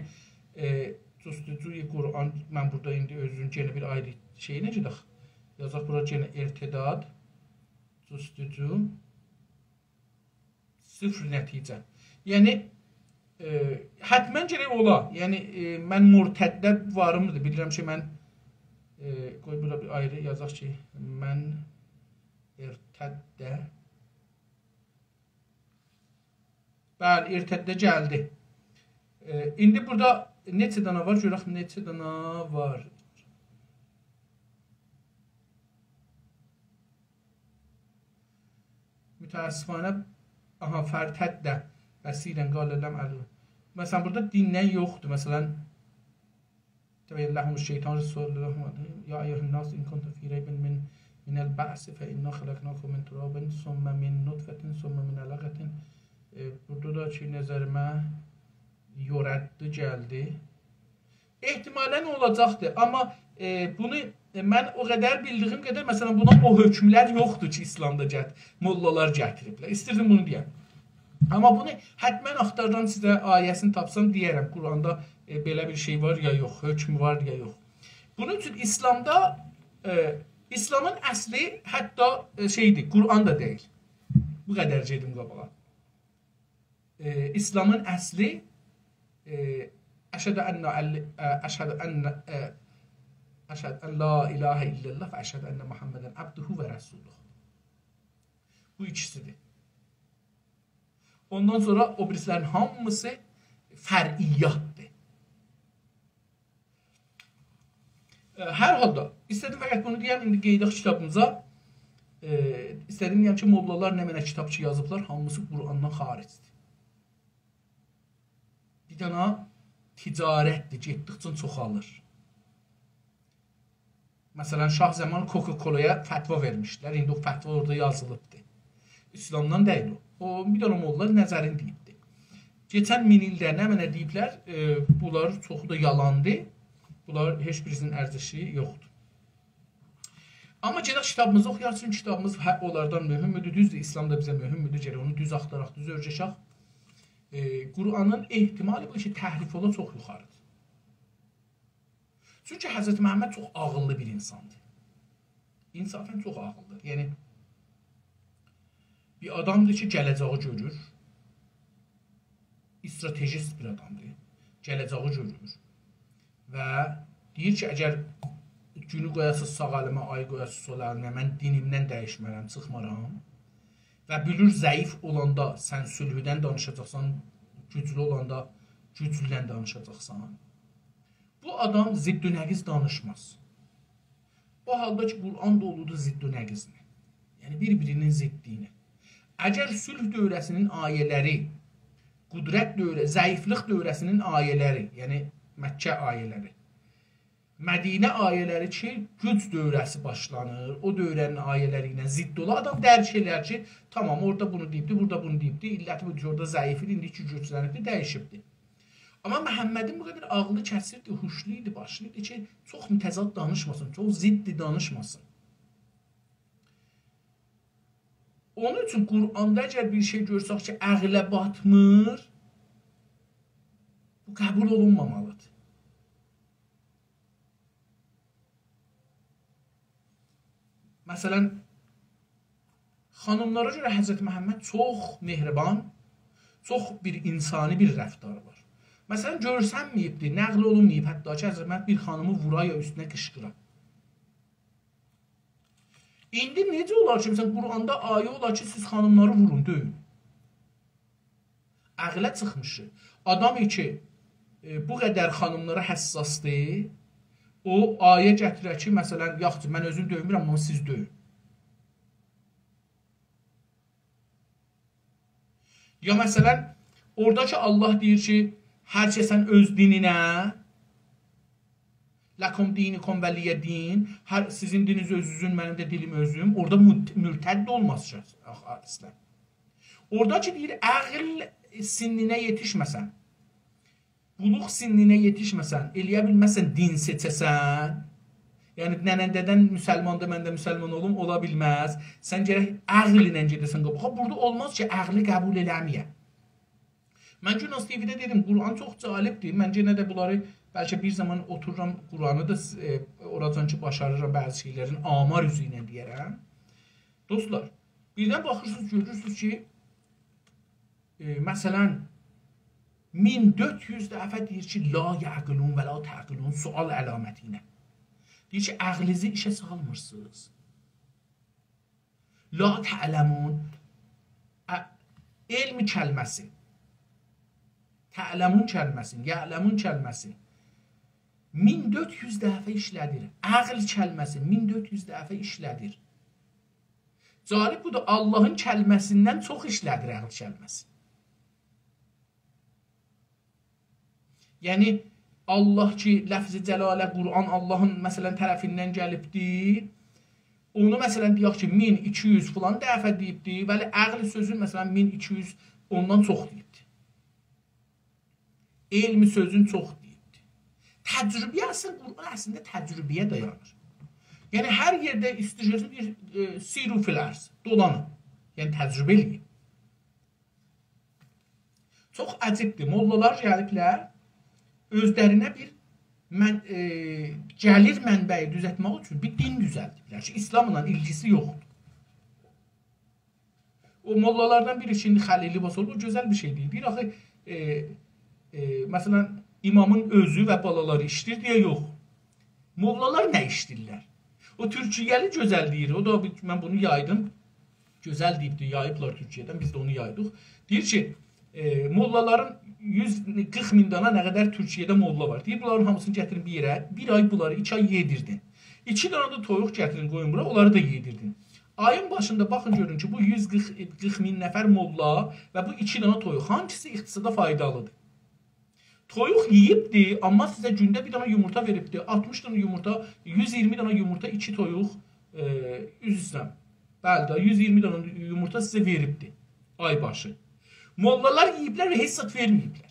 ائ، جستجوی قرآن، من بورادا ایندی اؤزوم یئنه بیر آیری شئیینه گئدک. یازاق بورا یئنه ارتداد، جستجو، صفر نتیجه. یعنی، ائ، حتما گرک اولا. یعنی، ائ، من مرتدده واریمدیر. بیلیرم کی، من، ائ، قوی بورا بیر آیری یازاق کی، من ارتدده. بلی، ارتدده گلدی. ائ، ایندی بورادا نئچه دانا وار؟ گؤرک، نئچه دانا وار؟ متأسفانه، آها، فارتد بصیرا قال لم ارجع. مثلا، بورادا دیندن یوخدور. مثلا، تبین لهم الشیطان، رسول الله، یا ایها الناس ان کنتم فی ریب من، من البعث فانا خلقناکم من تراب ثم من نطفة ثم من علقة. ائ، بورادا دا کی، نظریمه یورتدی گلدی. احتمالا اولاجاقدیر، آمما، ائ، بونو، ائ، من او قدر بیلدیگیم قدر، مثلا، بونا او حکملر یوخدور کی، ایسلامدا گت-، موللالار گتیریبلر. ایستیردیم بونو دئیم. آمما بونو حتما آختاررام، سیزه آیه‌سینی تاپسام دئیه‌رم، قرآندا، ائ، بئله بیر شئی وار یا یوخ، حکم وار یا یوخ. بونون اوچون ایسلامدا، ائ، ایسلامین اصلی حتی، ائ، شئیدیر، قرآن دا دئییل. بو قدر گئدیم قاباغا. ائ، ایسلامین اصلی، ائ، اشهد ان ال-، ائ، اشهد ان، ائ، اشهد ان لا اله الا الله و اشهد ان محمدا عبده و رسوله. بو ایکیسیدیر. اوندان سونرا او بیریسی‌لرین هامیسی فرعیاتدیر. ائ، هر حالدا، ایسته‌دیم فقط بونو دئیم، ایندی قئییداق کیتابیمیزا. ائ، ایسته‌دیم دئیم کی، موللالار نمنه کیتاب کی یازیبلار، هامیسی قرآندان خارجدیر. بیر دنه تجارتدیر، گئتدیکجه چوخالیر. مثلا، شاه زامانی کوکاکولایا فتوا وئرمیشدیلر. ایندی او فتوا اورادا یازیلیبدی. ایسلامدان دئییل او. او، بیر دنه موللا نظرینی دئییبدی. کئچن مین ایلده نمنه دئییبلر، ائ، بونلار چوخو دا یالاندی. بونلار هئچ بیریسینین ارزشی یوخدور. آمما گئدک کیتابیمیزی اوخویاق، چونکی کیتابیمیز هه-، اونلاردان مهمدور. دوزدور، ایسلام دا بیزه مهمدور. گرک اونو دوز آختاراق، دوز اؤرگشک. ائ، قرآنین احتمالی بو کی، تحریف اولا چوخ یوخاریدیر. چونکی حضرت محمد چوخ عاغیللی بیر اینساندیر. انصافا چوخ عاغیللیدیر. یعنی، بیر آدامدیر کی، گله‌جه‌یی گؤرور، استراتژیست بیر آدامدیر. گله‌جه‌یی گؤرور و دئییر کی، اگر گونو قویاسیز ساغ الیمه، آیی قویاسیز سول الیمه، من دینیمدن دییشمرم، چیخمارام. و بیلیر، ضعیف اولاندا سن صلحدن دانیشاجاقسان، گوجلو اولاندا گوجلودن دانیشاجاقسان. بو آدام ضد و نقیض دانیشماز. او حالدا کی، قرآن دولودور ضد و نقیضله. یعنی، بیر-بیری‌نین ضدی ایله. اگر صلح دوره‌سینین آیه‌لری، قدرت دوره-، ضعیفلیک دوره‌سینین آیه‌لری، یعنی مکه آیه‌لری، مدینه آیه‌لری کی، گوج دوره‌سی باشلانیر، او دوره‌نین آیه‌لری ایله ضد اولا، آدام درک ائلر کی، تامام، اورادا بونو دئییبدی، بورادا بونو دئییبدی، علتی بودور کی، اورادا ضعیف ایدی، ایندی کی گوجلنیبدی، دییشیبدی. آمما محمدین بو قدر عاغلی کسیردی، هوشلو ایدی، باشلی ایدی کی، چوخ متضاد دانیشماسین، چوخ ضد دانیشماسین. اونون اوچون قرآندا اگر بیر شئی گؤرسک کی، عقله باتمیر، بو قبول اولونمامالیدیر. مثلا، خانیملارا گؤره حضرت محمد چوخ مهربان، چوخ بیر انسانی بیر رفتاری وار. مثلا، گؤرسنمه‌ییبدیر، نقل اولونماییب حتی کی، حضرت محمد بیر خانیمی وورا یا اوستونه قیشقیرا. ایندی نئجه اولار کی، مثلا، قرآندا آیه اولار کی، سیز خانیملاری وورون، دؤیون؟ عقله چیخمیشدی. آدام کی، ائ، بو قدر خانیملارا حساسدیر، او آیه گتیرر کی، مثلا، یاخشی، من اؤزوم دؤیمورم، آمما سیز دؤیون. یا مثلا، اورادا کی، الله دئییر کی، هر کسن اؤز دینینه، «لکم دینکم ولی دین»، هر، سیزین دینینیز اؤزونوزون، منیم ده دیلیم اؤزوم. اورادا مت-، مرتد اولماز شخص، آخ-، اصلاً. اورادا کی دئییر، عقل سنّینه یئتیشمه‌سن، بلوغ سنّینه یئتیشمه‌سن، ائلیه بیلمزسن دین سئچه‌سن. یعنی، ننه‌ن دده‌ن مسلماندیر، من ده مسلمان اولوم، اولا بیلمز. سن گرک عقل ایله گئده‌سن قاباغا. بورادا اولماز کی، عقلی قبول ائله‌مه‌یه. من گوناز تی‌وی‌ده دئدیم، قرآن چوخ جالبدیر. من یئنه ده بونلاری، بلکه بیر زامان اوتورورام، قرآنی دا، ائ، اوراجان کی باشاریرام، بعضی شئیلرین آمار اوزو ایله دئیه‌رم. دوستلار، بیردن باخیرسینیز، گؤرورسونوز کی، ائ، مثلاً، مین دؤرد یوز دفعه دئییر کی «لا یعقلون و لا تعقلون»، سؤال علامتی ایله. دئییر کی، عقلینیزی ایشه سالمیرسینیز. «لا تعلمون»، ع-، علم کلمه‌سی، «تعلمون» کلمه‌سی، «یعلمون» کلمه‌سی مین دؤرد یوز دفعه ایشله‌دیر. عقل کلمه‌سی مین دؤرد یوز دفعه ایشله‌دیر. جالب بودور، آللاهین کلمه‌سیندن چوخ ایشله‌دیر عقل کلمه‌سی. یعنی، آللاه کی، لفظ جلاله، قرآن آللاهین، مثلاً، طرفیندن گلیبدی. اونو، مثلاً، دئیک کی، مین ایکی یوز فلان دفعه دئییبدی، ولی عقل سؤزون، مثلاً، مین ایکی یوز اوندان چوخ دئییبدی. علم سؤزون چوخ دئییبدی. تجربه، اصلاً، قرآن اصلینده تجربه‌یه دایانیر. یعنی، هر یئرده ایسته‌ییرسن، بیر، ائ، «سیروا فی الارض»، دولانین. یعنی، تجربه ائله‌یین. چوخ عجیبدیر. موللالار گلیبلر، اؤزلرینه بیر من-، ائ، گلیر منبعی دوزلتمک اوچون بیر دین دوزلدیبلر کی، ایسلاملا ایلگیسی یوخدور. او موللالاردان بیری کی، ایندی خلیل لباس‌اوغلو، او گؤزل بیر شئی دئییر. دئییر، آخی، ائ، ائ، مثلاً، امامین اؤزو و بالالاری ایشله‌ییر دئیه یوخ. موللالار نه ایشله‌ییرلر؟ او تورکیه‌لی گؤزل دئییر. او دا بیر، من بونو یایدیم. گؤزل دئییبدی، یاییبلار تورکیه‌دن، بیز ده اونو یایدیق. دئییر کی، ائ، موللالارین یوز قیرخ مین دانا نه قدر تورکیه‌ده موللا وار. دئییر، بونلارین هامیسینی گتیرین بیر یئره، بیر آی بونلاری، ایکی آی یئدیردین. ایکی دانا دا تویوق گتیرین، قویون بورا، اونلاری دا یئدیردین. آیین باشیندا باخین، گؤرون کی، بو یوز قیرخ، قیرخ مین نفر موللا و بو ایکی دانا تویوق، هانگیسی اقتصادا فایدالیدیر؟ تویوق یئییبدی، آمما سیزه گونده بیر دانا یومورتا وئریبدی. آلتمیش دانا یومورتا، یوز اییرمی دانا یومورتا، ایکی تویوق، ائ، عذر ایسته‌ییرم. بلی ده، یوز اییرمی دانا یومورتا سیزه وئریبدی آی باشی. موللالار یئییبلر و هئچ زاد وئرمه‌ییبلر.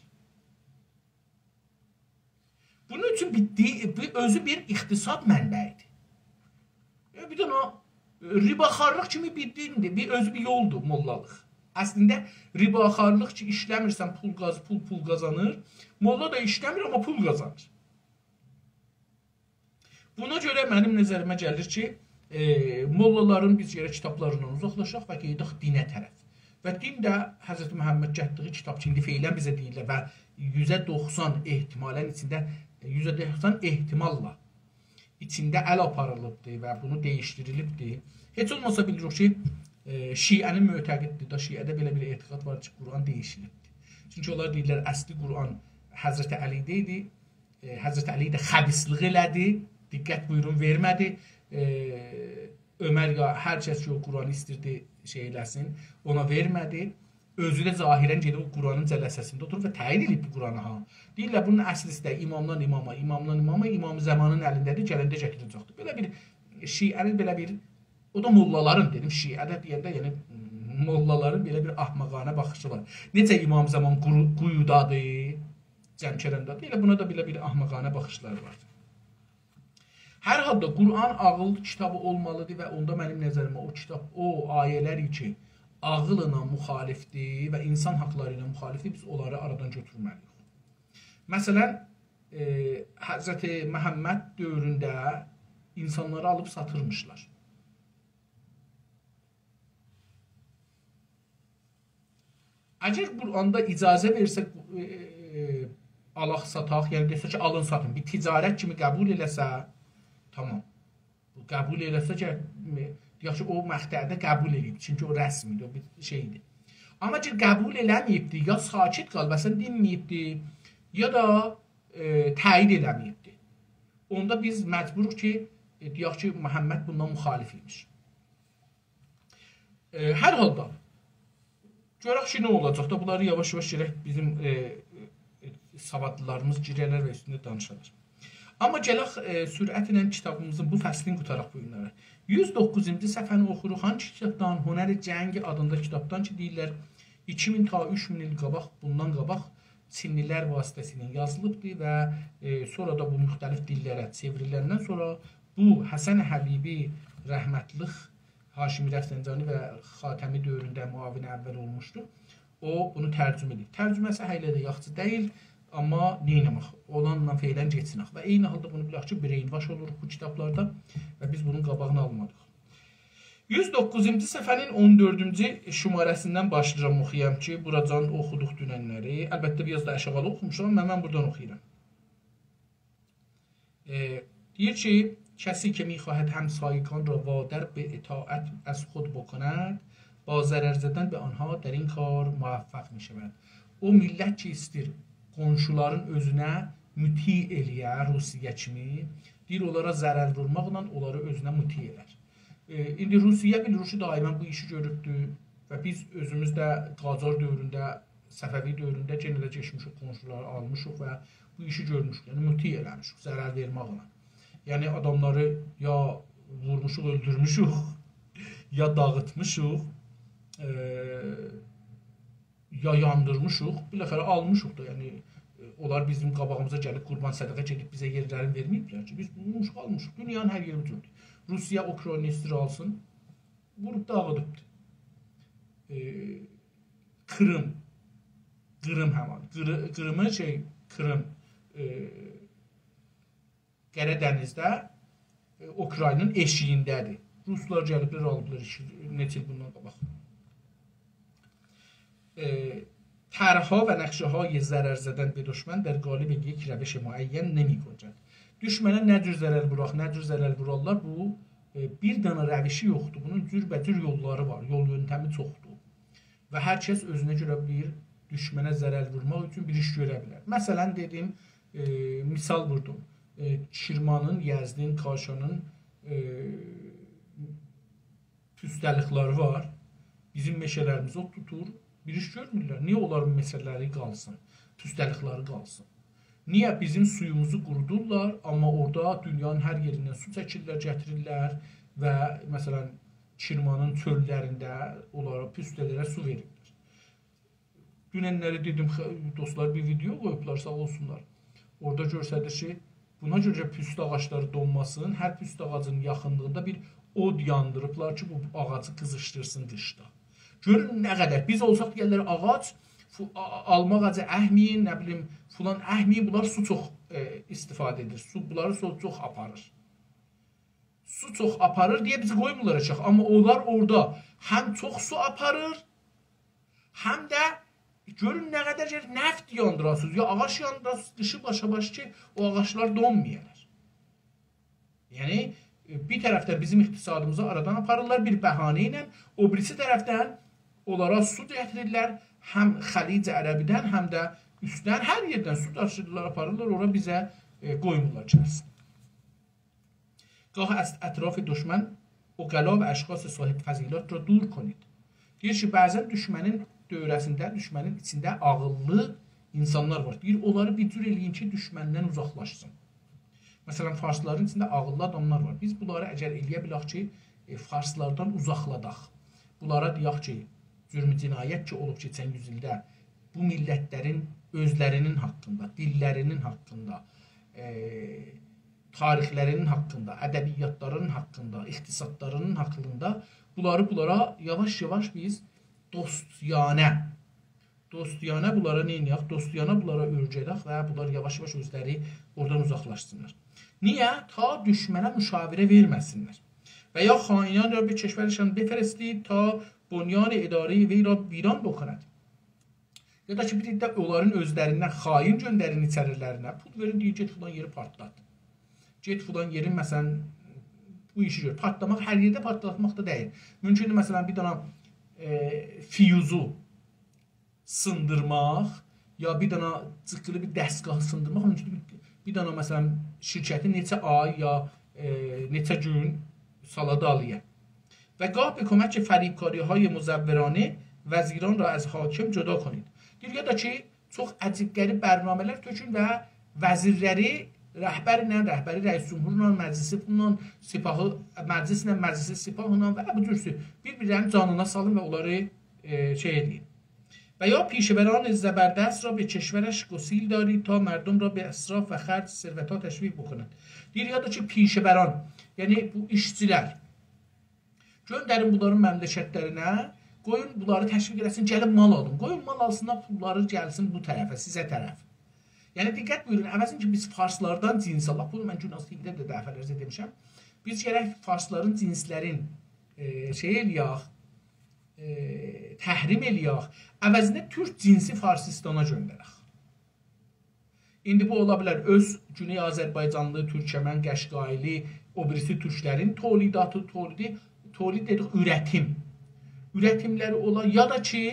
بونون اوچون بیر دی-، بیر، اؤزو بیر اقتصاد منبعیدیر. ائ، بیر دنه او، ائ، رباخوارلیق کیمی بیر دیندیر، بیر، اؤزو بیر یولدور موللالیق. اصلینده رباخوارلیق کی، ایشله‌میرسن، پول قاز-، پول، پول قازانیر. موللا دا ایشله‌میر، آمما پول قازانیر. بونا گؤره منیم نظریمه گلیر کی، ائ، موللالارین بیز گرک کیتابلاریندان اوزاقلاشاق و گئدک دینه طرف. و دین ده حضرت محمد گتدیگی کیتاب کی، ایندی فعلاً بیزه دئییرلر و یوزده دوخسان احتمالاً ایچینده، یوزده دوخسان احتماللا ایچینده ال آپاریلیبدیر و بونو دییشدیریلیبدیر. هئچ اولماسا بیلیریک کی، ائ، شیعه‌نین معتقددیر دا، شیعه‌ده بئله بیر اعتقاد وار کی، قرآن دییشیلیبدیر. چونکی اونلار دئییرلر، اصلی قرآن حضرت علی‌ده ایدی، ائ، حضرت علی ده خبیثلیق ائله‌دی، دقت بویورون، وئرمه‌دی. ائ، عمر یا هر کس کی، او قرآنی ایستیردی شئی ائله‌سین، اونا وئرمه‌دی. اؤزو ده ظاهراً گئدیب او قرآنین جلسه‌سینده اوتوروب و تعیین ائله‌ییب بو قرآنی، ها. دئییرلر، بونون اصلیسی ده امامدان اماما، امامدان اماما، امام زمانین الینده ده، گلنده گتیره‌جکدیر. بئله بیر شیعه‌نین بئله بیر، او دا موللالارین، دئدیم، شیعه‌ده دئینده، یعنی، موللالارین بئله بیر احمقانه باخیشی وار. نئجه امام زمان قورو-، قویودادیر، جمکراندادیر، ائله بونا دا بئله بیر احمقانه باخیشلاری وار. هر حالدا قرآن عاغیل کیتابی اولمالیدیر و اوندا منیم نظریمه او کیتاب، او آیه‌لر کی، عاغیللا مخالفدیر و اینسان حاقلاری ایله مخالفدیر، بیز اونلاری آرادان گؤتورمه‌لی‌ییک. مثلاً، ائ، حضرت محمد دؤورونده اینسانلاری آلیب ساتیرمیشلار. اگر قرآندا اجازه وئرسه، ائ، ائ، آلاق ساتاق، یعنی دئسه کی، آلین ساتین، بیر تجارت کیمی قبول ائله‌سه، تامام. بو قبول ائله‌سه کی، ائ، دئیک کی، او مقطعده قبول ائله‌ییب، چونکی او رسمیدیر، او بیر شئیدیر. آمما کی، قبول ائله‌مه‌ییبدیر، یا ساکت قالیب، اصلاً دینمه‌ییبدیر، یا دا، ائ، تأیید ائله‌مه‌ییبدیر. اوندا بیز مجبوروق کی، ائ، دئیک کی، محمد بوندان مخالف ایمیش. ائ، هر حالدا، گؤرک کی، نه اولاجاق دا، بونلاری یاواش-یاواش گرک بیزیم، ائ، ائ، سوادلیلاریمیز گیره‌لر و اوستونده دانیشالار. آمما گلک، ائ، سرعتله کیتابیمیزین بو فصلینی قوتاراق بو گونلری. یوز دوققوزونجو صفحه‌نی اوخوروق. هانسی کیتابدان؟ هنر جنگ آدیندا کیتابدان کی، دئییرلر ایکی مین تا اوچ مین ایل قاباق، بوندان قاباق چینلی‌لر واسطه‌سیله یازیلیبدی و، ائ، سونرا دا بو مختلف دیللره چئوریلندن سونرا بو حسن حبیبی رحمتلیک، هاشمی رفسنجانی و خاتمی دؤورونده معاون اول اولموشدو. او بونو ترجمه ائدیب. ترجمه‌سی هله ده یاخشی دئییل، آمما نئینه‌مک؟ اولانلا فعلاً گئچینک. و عینی حالدا بونو بیلک کی، brainwash اولوروق بو کیتابلاردا و بیز بونون قاباغینی آلمالی‌ییق. یوز دوققوزونجو صفحه‌نین اون دؤردونجو شماره‌سیندن باشلاییرام اوخویام کی، بوراجان اوخودوق دوننلری. البته، بیر آز دا آشاغیدا اوخوموشام، آمما من بورادان اوخویورام. ائ، دئییر کی، کسی که می‌خواهد همسایگان را وادار به اطاعت از خود بکند، با ضرر زدن به آنها در این کار موفق می‌شود. او میللت کی ایسته‌ییر قونشولارین اؤزونه مطیع ائله‌یه، روسیه کیمی، دئییر، اونلارا ضرر وورماقلا اونلاری اؤزونه مطیع ائلر. ائ، ایندی روسیه، بیلیریک کی، دائما بو ایشی گؤروبدور و بیز اؤزوموز ده قاجار دؤورونده، صفوی دؤورونده یئنه ده گئچمیشیک، قونشولاری آلمیشیق و بو ایشی گؤرموشوک، یعنی مطیع ائله‌میشیک، ضرر وئرمکله. یعنی آداملاری یا وورموشوق، اؤلدورموشوک، یا داغیتمیشیق، ائ، یا یاندیرمیشیق، بالاخره آلمیشیق دا. یعنی، ائ، اونلار بیزیم قاباغیمیزا گلیب قوربان صدقه گئدیب بیزه یئرلرینی وئرمه‌ییبلر کی، بیز وورموشوق، آلمیشیق. دونیانین هر یئرینی گؤردوک. روسیه اوکراینا ایسته‌ییر آلسین، ووروب داغیدیبدیر. ائ، قیریم، قیریم همان، قیری-، قیریمی شئی، قیریم، ائ، قارادنیزده، ائ، اوکراینانین ائشیگینده‌دیر. روسلار گلیبلر، آلیبلار ایکی، نئچه ایل بوندان قاباق. ائ، طرح‌ها و نقشه‌های ضرر زدن به دشمن در قالب یک روش معین نمی‌گنجد. دوشمنه نه جور ضرر ووراق، نه جور ضرر وورارلار، بو، ائ، بیر دنه روشی یوخدور. بونون جوربه‌جور یوللاری وار، یول یؤنتمی چوخدور. و هر کس اؤزونه گؤره بیر دوشمنه ضرر وورماق اوچون بیر ایش گؤره بیلر. مثلا، دئدیم، ائ، مثال ووردوم. ائ، کرمانین، یزدین، کاشانین، ائ، پوسته‌لیکلری وار. بیزیم مئشه‌لریمیزی توتور، بیر ایش گؤرمورلر. نییه اونلارین مئشه‌لری قالسین، پوسته‌لیکلری قالسین؟ نییه بیزیم سویوموزو قورودورلار، آمما اورادا دونیانین هر یئریندن سو چکیرلر، گتیریرلر و، مثلا، کرمانین چؤللرینده اونلارا، پوسته‌لره سو وئریرلر. دوننلری دئدیم، خ-، دوستلار بیر ویدئو قویوبلار، ساغ اولسونلار. اورادا گؤستریر کی، بونا گؤره پوسته آغاجلاری دونماسین، هر پوسته آغاجین یاخینلیغیندا بیر اود یاندیریبلار کی، بو آغاجی قیزیشدیرسین قیشدا. گؤرون نه قدر. بیز اولساق دئیرلر، آغاج، فو-، آ-، آ-، آلما آغاجی اکمه‌یین، نه بیلیم، فلان اکمه‌یین، بونلار سو چوخ، ائ، استفاده ائدیر. سو بونلاری سو چوخ آپاریر. سو چوخ آپاریر دئیه بیزی قویمورلار اکک. آمما اونلار اورادا هم چوخ سو آپاریر، هم ده گؤرون نه قدر گرک نفت یاندیراسینیز، یا آغاج یاندیراسینیز، قیشی باشا باش کی، او آغاجلار دونمایالار. یعنی، ائ، بیر طرفدن بیزیم اقتصادیمیزی آرادان آپاریرلار بیر بهانه ایله، او بیریسی طرفدن اونلارا سو گتیریرلر، هم خلیج عربی‌دن، هم ده اوستدن، هر یئردن سو داشیییرلار، آپاریرلار، اورا بیزه، ائ، قویمورلار گلسین. گاه است اطراف دشمن عقلا و اشخاص صاحب فضیلت را دور کنید. دئییر کی، بعضا دوشمنین دؤوره‌سینده، دوشمنین ایچینده عاغیللی اینسانلار وار. دئییر، اونلاری بیر جور ائله‌یین کی، دوشمندن اوزاقلاشسین. مثلا، فارسلارین ایچینده عاغیللی آداملار وار. بیز بونلاری اگر ائله‌یه بیلک کی، ائ، فارسلاردان اوزاقلاداق. بونلارا دئیک کی، جرم جنایت کی، اولوب کئچن یوز ایلده بو میللتلرین اؤزلرینین حاقیندا، دیللرینین حاقیندا، ائ، تاریخلرینین حاقیندا، ادبیاتلارینین حاقیندا، اقتصادلارینین حاقیندا بونلاری، بونلارا یاواش-یاواش بیز دوستیانه، دوستیانه بونلارا نه ائدک؟ دوستیانه بونلارا اؤیره‌دک و بونلار یاواش-یاواش اؤزلری اورادان اوزاقلاشسینلار. نییه؟ تا دوشمنه مشاوره وئرمه‌سینلر. و یا خائنان را به کشورشان بفرستید تا بنیان ادارهٔ وی را ویران بکند. یا دا کی، بیر ده اونلارین اؤزلریندن خائن گؤندرین ایچریلرینه، پول وئرین، دئیین، گئت فلان یئری پارتلات. گئت فلان یئرین، مثلا، بو ایشی گؤر. پارتلاماق، هر یئرده پارتلاتماق دا دئییل. مومکوندور، مثلا، بیر دنه، ائ، فیوزو سیندیرماق، یا بیر دنه جیققیلی بیر دستگاهی سیندیرماق، مومکوندور، بیر، بیر دنه، مثلا، شرکتی نئچه آی یا، ائ، نئچه گون سالا دالییا. و گاه به کمک فریبکاری‌های مزورانه وزیران را از حاکم جدا کنید. دئییر، یا دا کی، چوخ عجیب غریب برنامه‌لر تؤکون و وزیرلری رهبر ایله، رهبری رئیس جمهورلا، مجلسی بونونلا، سپاهی، مجلس ایله، مجلسی سپاهلا و بو جور سو-، بیر-بیرلرینین جانینا سالین و اونلاری، ائ، شئی ائدین. و یا پیشه‌وران زبردست را به کشورش گسیل دارید تا مردم را به اسراف و خرج ثروت‌ها تشویق بکنند. دئییر، یا دا کی، پیشه‌وران، یعنی بو ایشچیلر، گؤندرین بونلارین مملکتلرینه، قویون بونلاری تشویق ائله‌سین، گلیب مال آلین. قویون مال آلسینلار، پوللاری گلسین بو طرفه، سیزه طرف. یعنی، دقت بویورون، عوضین کی، بیز فارسلاردان جنس آلاق، بونو من گوناز تی‌وی‌ده ده دفعه‌لرجه دئمیشم، بیز گرک فارسلارین جنسلرین، ائ، شئی ائله‌یک، ائ، تحریم ائله‌یک، عوضینه تورک جنسی فارسیستانا گؤندرک. ایندی بو اولا بیلر اؤز گونئی آذربایجانلی، تورکمن، قشقایلی، او بیریسی تورکلرین تولیداتی، تولیدی، تولید دئدیک، اورتیم. اورتیملری اولا، یا دا کی،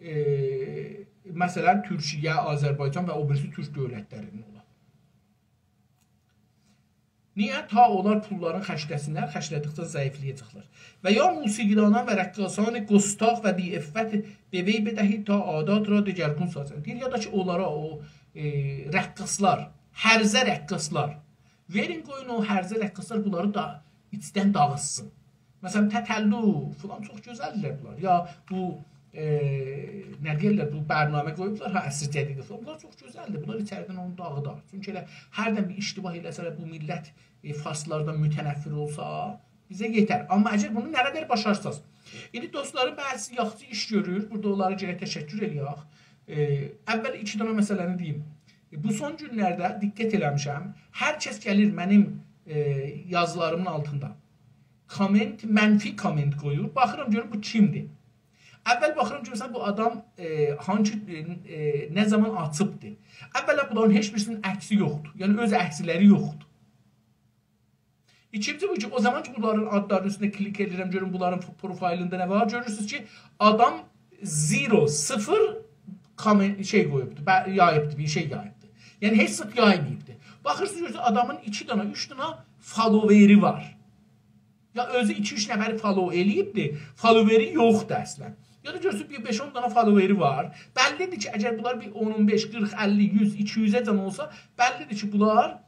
ائ، مثلا، تورکیه، آذربایجان و او بیریسی تورک دؤولتلرینین اولا. نییه؟ تا اونلار پوللارین خرجله‌سینلر، خرجله‌دیکجه ضعیفله‌یه‌جکلر. و یا موسیقیدانان و رقاصان گستاخ و بی‌عفت به وی بدهید تا عادات را دگرگون سازند. دئییر، یا دا کی، اونلارا او، ائ، رقاصلار، هرزه رقاصلار، وئرین، قویون او هرزه رقاصلار بونلاری دا ایچدن داغیتسین. مثلا، تتلو فلان چوخ گؤزلدیرلر بونلار. یا بو، ائ، نه دئییرلر، بو برنامه قویوبلار، ها، عصر جدیدی فلان. بونلار چوخ گؤزلدیر. بونلار ایچریدن اونو داغیدار. چونکی ائله هردن بیر اشتباه ائله‌سه‌لر، بو میللت، ائ، فارسلاردان متنفر اولسا، بیزه یئتر. آمما اگر بونو نه قدر باشارساز. ایندی دوستلارین بعضیسی یاخشی ایش گؤرور. بورادا اونلارا گرک تشکر ائله‌یک. ائ، اول ایکی دنه مسئله‌نی دئییم. ائ، بو سون گونلرده دقت ائله‌میشم. هر کس گلیر منیم، ائ، یازیلاریمین آلتیندا کامنت، منفی کامنت قویور. باخیرام، گؤروم بو کیمدیر. اول باخیرام کی، مثلا، بو آدام، ائ، هانسی، ائ، ائ، نه زامان آچیبدیر. اولا، بونلارین هئچ بیریسینین عکسی یوخدور. یعنی، اؤز عکسلری یوخدور. ایکینجی بو کی، او زامان کی، بونلارین آدلارینین اوستونه کلیک ائدیرم، گؤروم بونلارین پروفایلیندا نه وار. گؤرورسونوز کی، آدام زیرو، صفر کامنت، شئی قویوبدور، ب-، یاییبدیر، بیر شئی یاییبدیر. یعنی، هئچ زاد یایماییبدیر. باخیرسینیز، گؤرورسونوز، آدامین ایکی دنه، اوچ دنه فالووری وار. یا اؤزو ایکی-اوچ نفری فالو ائله‌ییبدیر، فالووری یوخدور اصلا. یا دا گؤرورسونوز، بیر بئش-اون دنه فالووری وار. بللی‌دیر کی، اگر بونلار بیر اون، اون بئش، قیرخ، اللی، یوز، ایکی یوزه‌جن اولسا، بللی‌دیر کی، بونلار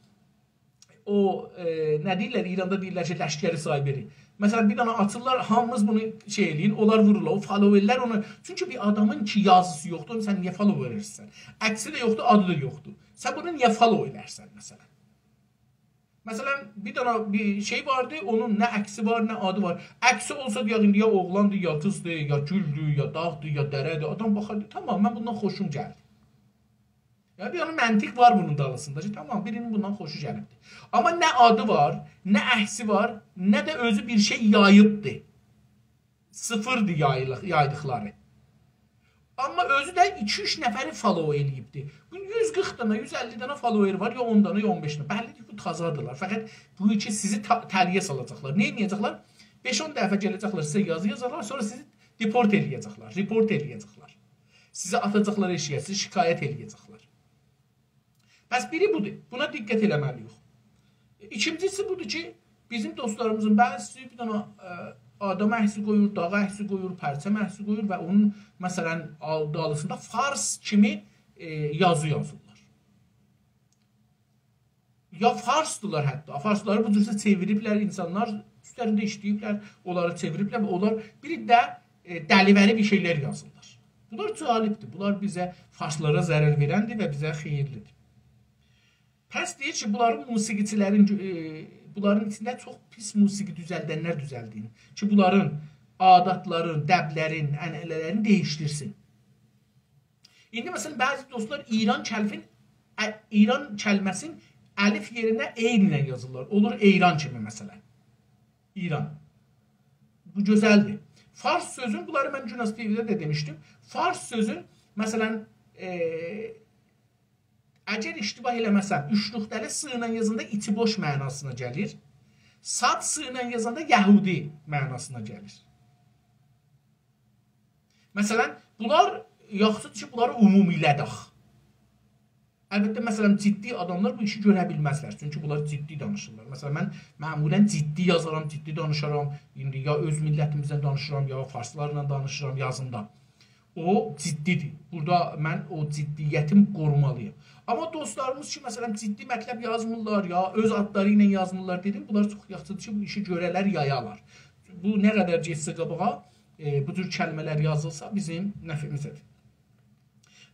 او، ائ، نه دئییرلر، ایراندا دئییرلر کی، لشکر سایبری. مثلا، بیر دنه آچیرلار، هامینیز بونو شئی ائله‌یین، اونلار وورورلار، او فالوورلر اونو. چونکی بیر آدامین کی، یازیسی یوخدور، اونو سن نییه فالو ائدیرسن؟ عکسی ده یوخدور، آدی دا یوخدور. سن بونو نییه فالو ائدرسن، مثلا؟ مثلا، بیر دنه بیر شئی واردی، اونون نه عکسی وار، نه آدی وار. عکسی اولسا، دئیک، ایندی یا اوغلاندیر، یا قیزدیر، یا گولدور، یا داغدیر، یا دره‌دیر. آدام باخار، دئیر، «تامام، من بوندان خوشوم گلدی.» یعنی، بیر دنه منطق وار بونون دالیسیندا کی، تامام، بیرینین بوندان خوشو گلیبدیر. آمما نه آدی وار، نه عکسی وار، نه ده اؤزو بیر شئی یاییبدی. صفردیر یاییلیق-، یایدیقلاری. آمما اؤزو ده ایکی-اوچ نفری فالو ائله‌ییبدی. بو یوز قیرخ دنه، یوز اللی دنه فالوور وار، یا اون دنه، یا اون بئش دنه. بللی‌دیر کی، بو تازادیرلار. فقط بو کی، سیزی تا-، تله‌یه سالاجاقلار. نه ائده‌جکلر؟ بئش-اون دفعه گله‌جکلر، سیزه یازی یازارلار، سونرا سیزی دپورت ائله‌یه‌جکلر، ریپورت ائله‌یه‌جکلر. سیزی آتاجاقلار ائشیگه، سیزی شکایت ائله‌یه‌جکلر. پس بیری بودور. بونا دقت ائله‌مه‌لی‌ییک. ایکینجیسی بودور کی، بیزیم دوستلاریمیزین بعضیسی بیر دنه، ائ، آدام عکسی قویور، داغ عکسی قویور، پرچم عکسی قویور و اونون، مثلا، آل-، دالیسیندا فارس کیمی، ائ، یازی یازیرلار. یا فارسدیلار حتی. فارسلاری بو جورسه چئویریبلر، اینسانلار اوستلرینده ایشله‌ییبلر، اونلاری چئویریبلر و اونلار بیر ده، ائ، دلیوری بیر شئیلر یازیرلار. بونلار جالبدیر. بونلار بیزه، فارسلارا ضرر وئرندیر و بیزه خئییرلیدیر. پس دئییر کی، بونلارین موسیقیچیلرین، ائ، بونلارین ایچینده چوخ پیس موسیقی دوزلدنلر دوزلدین کی، بونلارین عاداتلارین، دبلرین، عنعنه‌لرین دییشدیرسین. ایندی، مثلا، بعضی دوستلار ایران کلفین، ا-، ایران کلمه‌سین الف یئرینه عین ایله یازیرلار. اولور ایران کیمی، مثلا. ایران. بو گؤزلدیر. فارس سؤزون، بونلاری من گوناز تی‌وی‌ده ده دئمیشدیم. فارس سؤزون، مثلا، ائ، اگر اشتباه ائله‌مه‌سم، اوچ نقطه‌لی س ایله یازاندا ایچی بوش معناسینا گلیر. صاد س ایله یازاندا یهودی معناسینا گلیر. مثلا، بونلار یاخشیدیر کی، بونلاری عمومی‌له‌دک. البته، مثلا، جدی آداملار بو ایشی گؤره بیلمزلر. چونکی بونلار جدی دانیشیرلار. مثلا، من معمولا جدی یازارام، جدی دانیشارام. ایندی یا اؤز میللتیمیزدن دانیشیرام، یا فارسلارلا دانیشیرام یازیندا. او جدی‌دیر. بورادا من او جدیتیمی قورومالی‌یام. آمما دوستلاریمیز کی، مثلا، جدی مطلب یازمیرلار یا اؤز آدلاری ایله یازمیرلار دئدیم، بونلار چوخ یاخشی‌دیر کی، بو ایشی گؤره‌لر، یایالار. بو نه قدر گئتسه قاباغا، ائ، بو جور کلمه‌لر یازیلسا بیزیم نفعیمیزه‌دیر.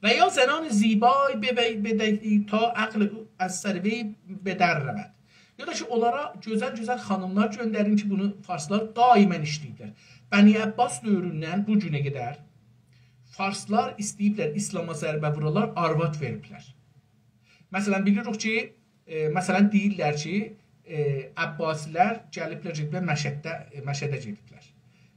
«و یا زنان زیبای به، به، به، تا عقل او از سر وی به در رود.» یا دا کی، اونلارا گؤزل-گؤزل خانیملار گؤندرین کی، بونو فارسلار دائما ایشله‌ییبلر. بنی عباس دؤوروندن بو گونه قدر فارسلار ایسته‌ییبلر ایسلاما ضربه وورالار، آرواد وئریبلر. مثلا، بیلیریک کی، ائ، مثلا، دئییرلر کی، ائ، عباسی‌لر گلیبلر، گئدیبلر مشهدده، ائ، مشهده گئدیبلر.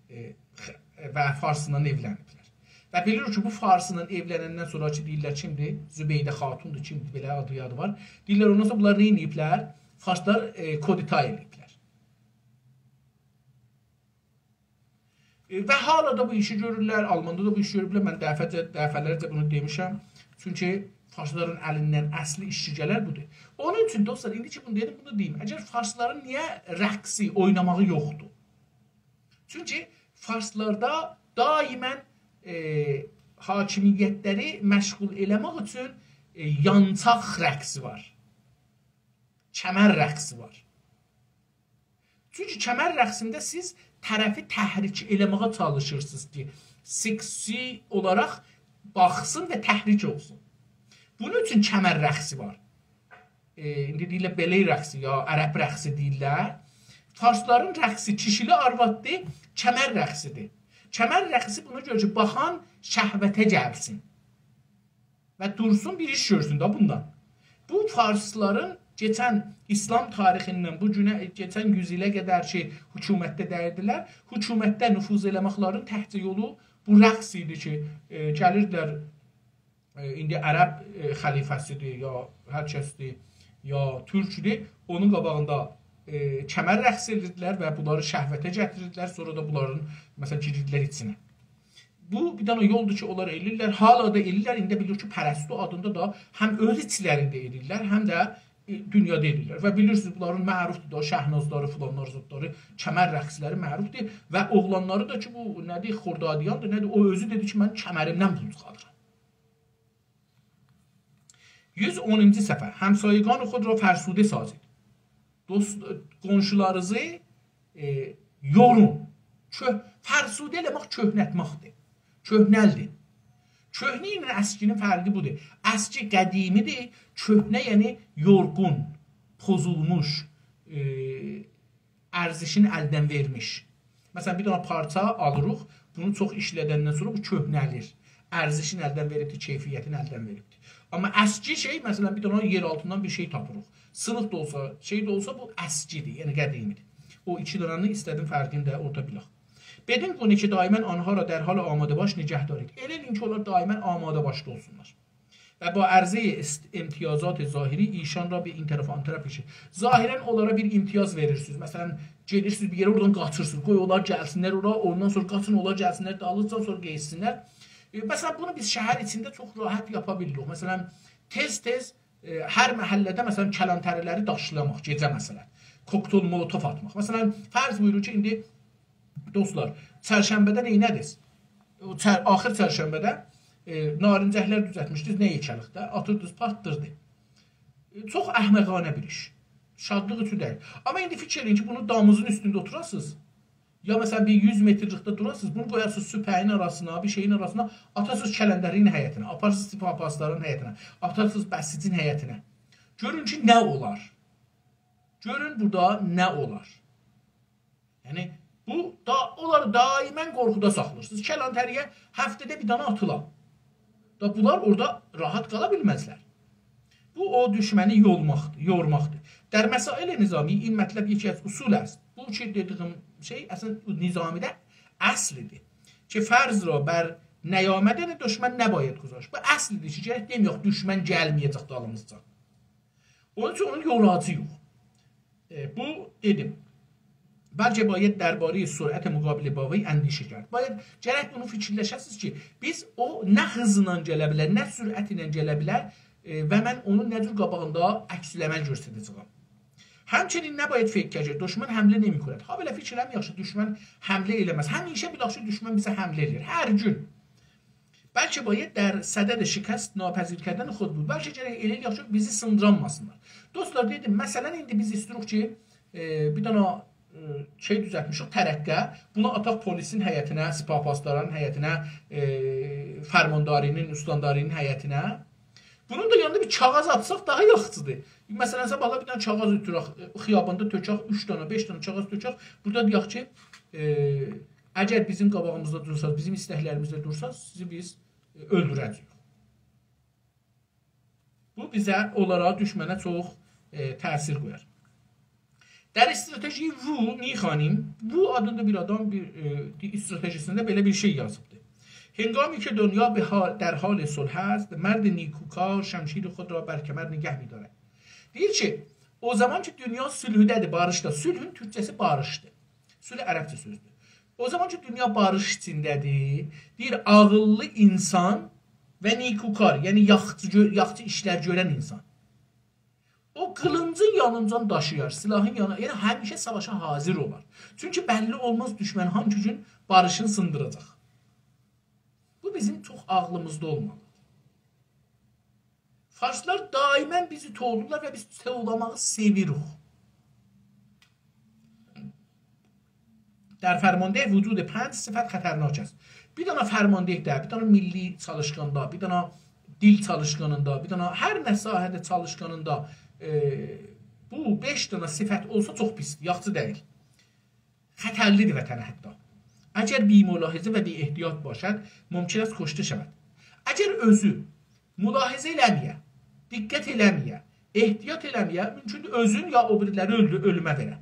ائ، خ-، و فارسلا ائولنیبلر. و بیلیریک کی، بو فارسلا ائولنندن سونرا کی، دئییرلر، کیمدیر؟ زبیده خاتوندور، کیمدیر؟ بئله آدی یادی وار. دئییرلر، اوندان سونرا بونلار نه ائدیبلر؟ فارسلار، ائ، کودتا ائله‌ییبلر. ائ، و حالا دا بو ایشی گؤرورلر، آلماندا دا بو ایشی گؤروبلر. من دفعه‌جه، دفعه‌لرجه بونو دئمیشم. چونکی فارسلارین الیندن اصلی ایشچی گلر بودور. اونون اوچون، دوستلار، ایندی کی بونو دئدیم، بونو دئییم. اگر فارسلارین نییه رقصی، اویناماغی یوخدور؟ چونکی فارسلاردا دائما، ائ، حاکمیت‌لری مشغول ائله‌مک اوچون، ائ، یانچاق رقصی وار. کمر رقصی وار. چونکی کمر رقصینده سیز طرفی تحریک ائله‌مه‌یه چالیشیرسینیز کی، سکسی اولاراق باخسین و تحریک اولسون. بونون اوچون کمر رقصی وار. ائ، ایندی دئییرلر بلئی رقصی، یا عرب رقصی دئییرلر. فارسلارین رقصی کیشیلی آرواددیر، کمر رقصی‌دیر. کمر رقصی بونا گؤره کی، باخان شهوته گلسین و دورسون، بیر ایش گؤرسون ده بوندان. بو فارسلارین کئچن ایسلام تاریخیندن بو گونه، کئچن یوز ایله قدر کی، حکومتده دئییردیلر، حکومتده نفوذ ائله‌مک‌لرین تکجه یولو بو رقص ایدی کی، ائ، گلیردیلر، ائ، ایندی عرب، ائ، خلیفه‌سی‌دیر، یا هر کسدیر، یا تورکدور، اونون قاباغیندا، ائ، کمر رقص ائدیردیلر و بونلاری شهوته گتیریردیلر، سونرا دا بونلارین، مثلا، گیریردیلر ایچینه. بو بیر دنه یولدور کی، اونلار ائله‌ییرلر، حالا دا ائله‌ییرلر. ایندی بیلیریک کی، پرستو آدیندا دا هم اؤز ایچلرینده ائله‌ییرلر، هم ده، ائ، دونیادا ائله‌ییرلر. و بیلیرسینیز، بونلارین معروفدور دا، شهنازلاری، فلانلاری، زادلاری، کمر رقصلری معروفدور. و اوغلانلاری دا کی، بو نه‌دیر، خردادیاندیر، نه‌دیر، او اؤزو دئدی کی، من کمریمدن پول چیخاریرام. یوز اونونجو صفحه. «همسایگان خود را فرسوده سازید.» دوست، قونشولارینیزی، ائ، یورون. کؤ-، فرسوده ائله‌مک کؤهنلتمکدیر. کؤهنلدیر. کؤهنه ایله اسکی‌نین فرقی بودور. اسکی قدیمی‌دیر، کؤهنه، یعنی یورغون، پوزولموش، ائ، ارزشین الدن وئرمیش. مثلا، بیر دنه پارچا آلیریق، بونو چوخ ایشلدندن سونرا بو کؤهنه‌لیر. ارزشین الدن وئریبدیر، کیفیتین الدن وئریبدیر. آمما اسکی شئی، مثلا، بیر دنه یئر آلتیندان بیر شئی تاپیریق. سینیق دا اولسا، شئی ده اولسا، بو اسکی‌دیر، یعنی قدیمی‌دیر. او ایکی دنه‌نین ایسته‌دیم فرقینی ده اورادا بیلک. «بدین گونه که دائما آنها را در حال آماده‌باش نگه دارید.» ائله ائله‌یین کی، اونلار دائما آماده‌باشدا اولسونلار. «و با عرضهٔ است-، امتیازات ظاهری ایشان را به این طرف و آن طرف کشید.» ظاهرا اونلارا بیر امتیاز وئریرسینیز. مثلا، گئدیرسینیز بیر یئره، اورادان قاچیرسینیز. قوی اونلار گلسینلر اورا، اوندان سونرا قاچین، اونلار گلسینلر دالیجا، سونرا گئتسینلر. ائ، مثلا، بونو بیز شهر ایچینده چوخ راحت یاپا بیلیریک. مثلا، تئز-تئز، ائ، هر محله‌ده، مثلا، کلانتری‌لری داشلاماق، گئجه، مثلا، کوکتل مولوتوف آتماق. مثلا، فرض بویورون کی، ایندی دوستلار، چرشنبه‌ده نئینه‌دینیز؟ او چر-، آخیر چرشنبه‌ده، ائ، نارنجک‌لر دوزلتمیشدینیز، نه یئکه‌لیکده؟ آتیردینیز، پارتدیردی. ائ، چوخ احمقانه بیر ایش. شادلیق اوچون دئییل. آمما ایندی فیکیر ائله‌یین کی، بونو دامیزین اوستونده اوتوراسینیز. یا، مثلا، بیر یوز مترلیکده دوراسینیز، بونو قویارسینیز سوپه‌یین آراسینا، بیر شئیین آراسینا، آتارسینیز کلانتری‌نین حیطینه، آپارسینیز سپاه پاسدارین حیطینه، آتارسینیز بسیجین حیطینه. گؤرون کی، نه اولار. گؤرون بورادا نه اولار. یعنی، بو دا، اونلاری دائما قورخودا ساخلاییرسینیز. کلانتری‌یه هفته‌ده بیر دنه آتیلا. دا بونلار اورادا راحت قالا بیلمزلر. بو، او دوشمنی یولماقدیر، یورماقدیر. «در مسائل نظامی این مطلب یکی از اصول است.» بو کی، دئدیگیم شئی، اصلا، نظامی‌ده اصلی‌دیر. «که فرض را بر نیامدن دشمن نباید گذاشت.» بو اصلی‌دیر کی، گرک دئمه‌یک، دوشمن گلمه‌یه‌جک دالیمیزجا. اونون اوچون اونون یوراجی یوخ. ائ، بو، دئدیم، «بلکه باید دربارهٔ سرعت مقابله با وی اندیشه کرد.» باید، گرک بونو فیکیرلشه‌سینیز کی، بیز او نه هیزلا گله بیلر، نه سرعت ایله گله بیلر، ائ، و من اونون نه جور قاباغیندا عکس‌العمل گؤستره‌جه‌یم. «همچنین نباید فکر کرد که دشمن حمله نمی‌کند.» هابئله فیکیر ائله‌مه‌یک کی، دوشمن حمله ائله‌مز. همیشه بیلک کی، دوشمن بیزه حمله ائله‌ییر. هر گون. بلکه باید در صدد شکست‌ناپذیر کردن خود بود. بلکه گرک ائله ائله‌یک کی، بیزی سیندیرانماسینلار. دوستلار، دئدیم، مثلا، ایندی بیز ایسته‌ییریک کی، ائ، بیر دنه، ائ، شئی دوزلتمیشیک، ترقه. بونو آتاق پلیسین هیئتینه، سپاه پاسدارانین هیئتینه، ائ، فرمانداری‌نین، استانداری‌نین هیئتینه. بونون دا یانیندا بیر کاغیذ آتساق داها یاخشیدیر. مثلا، صاباحلا بیر دنه کاغیذ اؤتورک، ائ، خیاباندا تؤکک، اوچ دنه، بئش دنه کاغیذ تؤکک. بورادا دئیک کی، ائ، اگر بیزیم قاباغیمیزدا دورساز، بیزیم ایستکلریمیزده دورساز، سیزی بیز، ائ، اؤلدوره‌جه‌ییک. بو بیزه، اونلارا، دوشمنه چوخ، ائ، تأثیر قویار. در استراتژی وو می‌خوانیم، وو آدیندا بیر آدام بیر، ائ، بیر استراتژی‌سینده بئله بیر شئی یازیبدی. هنگامی که دنیا به حال، در حال صلح است، مرد نیکوکار شمشیر خود را بر کمر نگه می‌دارد. دئییر کی، او زامان کی، دونیا صلحده‌دیر، باریشدا. صلحون تورکجه‌سی باریشدیر. صلح عربجه سؤزدور. او زامان کی، دونیا باریش ایچینده‌دیر، دئییر، عاغیللی اینسان و نیکوکار، یعنی یاخشی گؤ-، یاخشی ایشلر گؤرن اینسان، او قیلینجین یانینجان داشییار، سلاحین یانی، یعنی همیشه ساواشا حاضر اولار. چونکی بللی اولماز دوشمن هانگی گون باریشین سیندیراجاق. بو بیزیم چوخ عاغلیمیزدا اولمالیدیر. فارسلار دائما بیزی توولورلار و بیز توولاماغی سئویریک. در فرمانده وجود پنج صفت خطرناک است. بیر دنه فرمانده‌ده، بیر دنه میللی چالیشقاندا، بیر دنه دیل چالیشقانیندا، بیر دنه هر نه ساحه‌ده چالیشقانیندا، ائ، بو بئش دنه صفت اولسا چوخ پیسدیر، یاخشی دئییل. خطرلیدیر وطنه حتی. اگر بی‌ملاحظه و بی‌احتیاط باشد، ممکن است کشته شود. اگر اؤزو ملاحظه ائله‌مه‌یه، دقت ائله‌مه‌یه، احتیاط ائله‌مه‌یه، مومکوندور اؤزون یا او بیریلری اؤلدو-، اؤلومه وئره.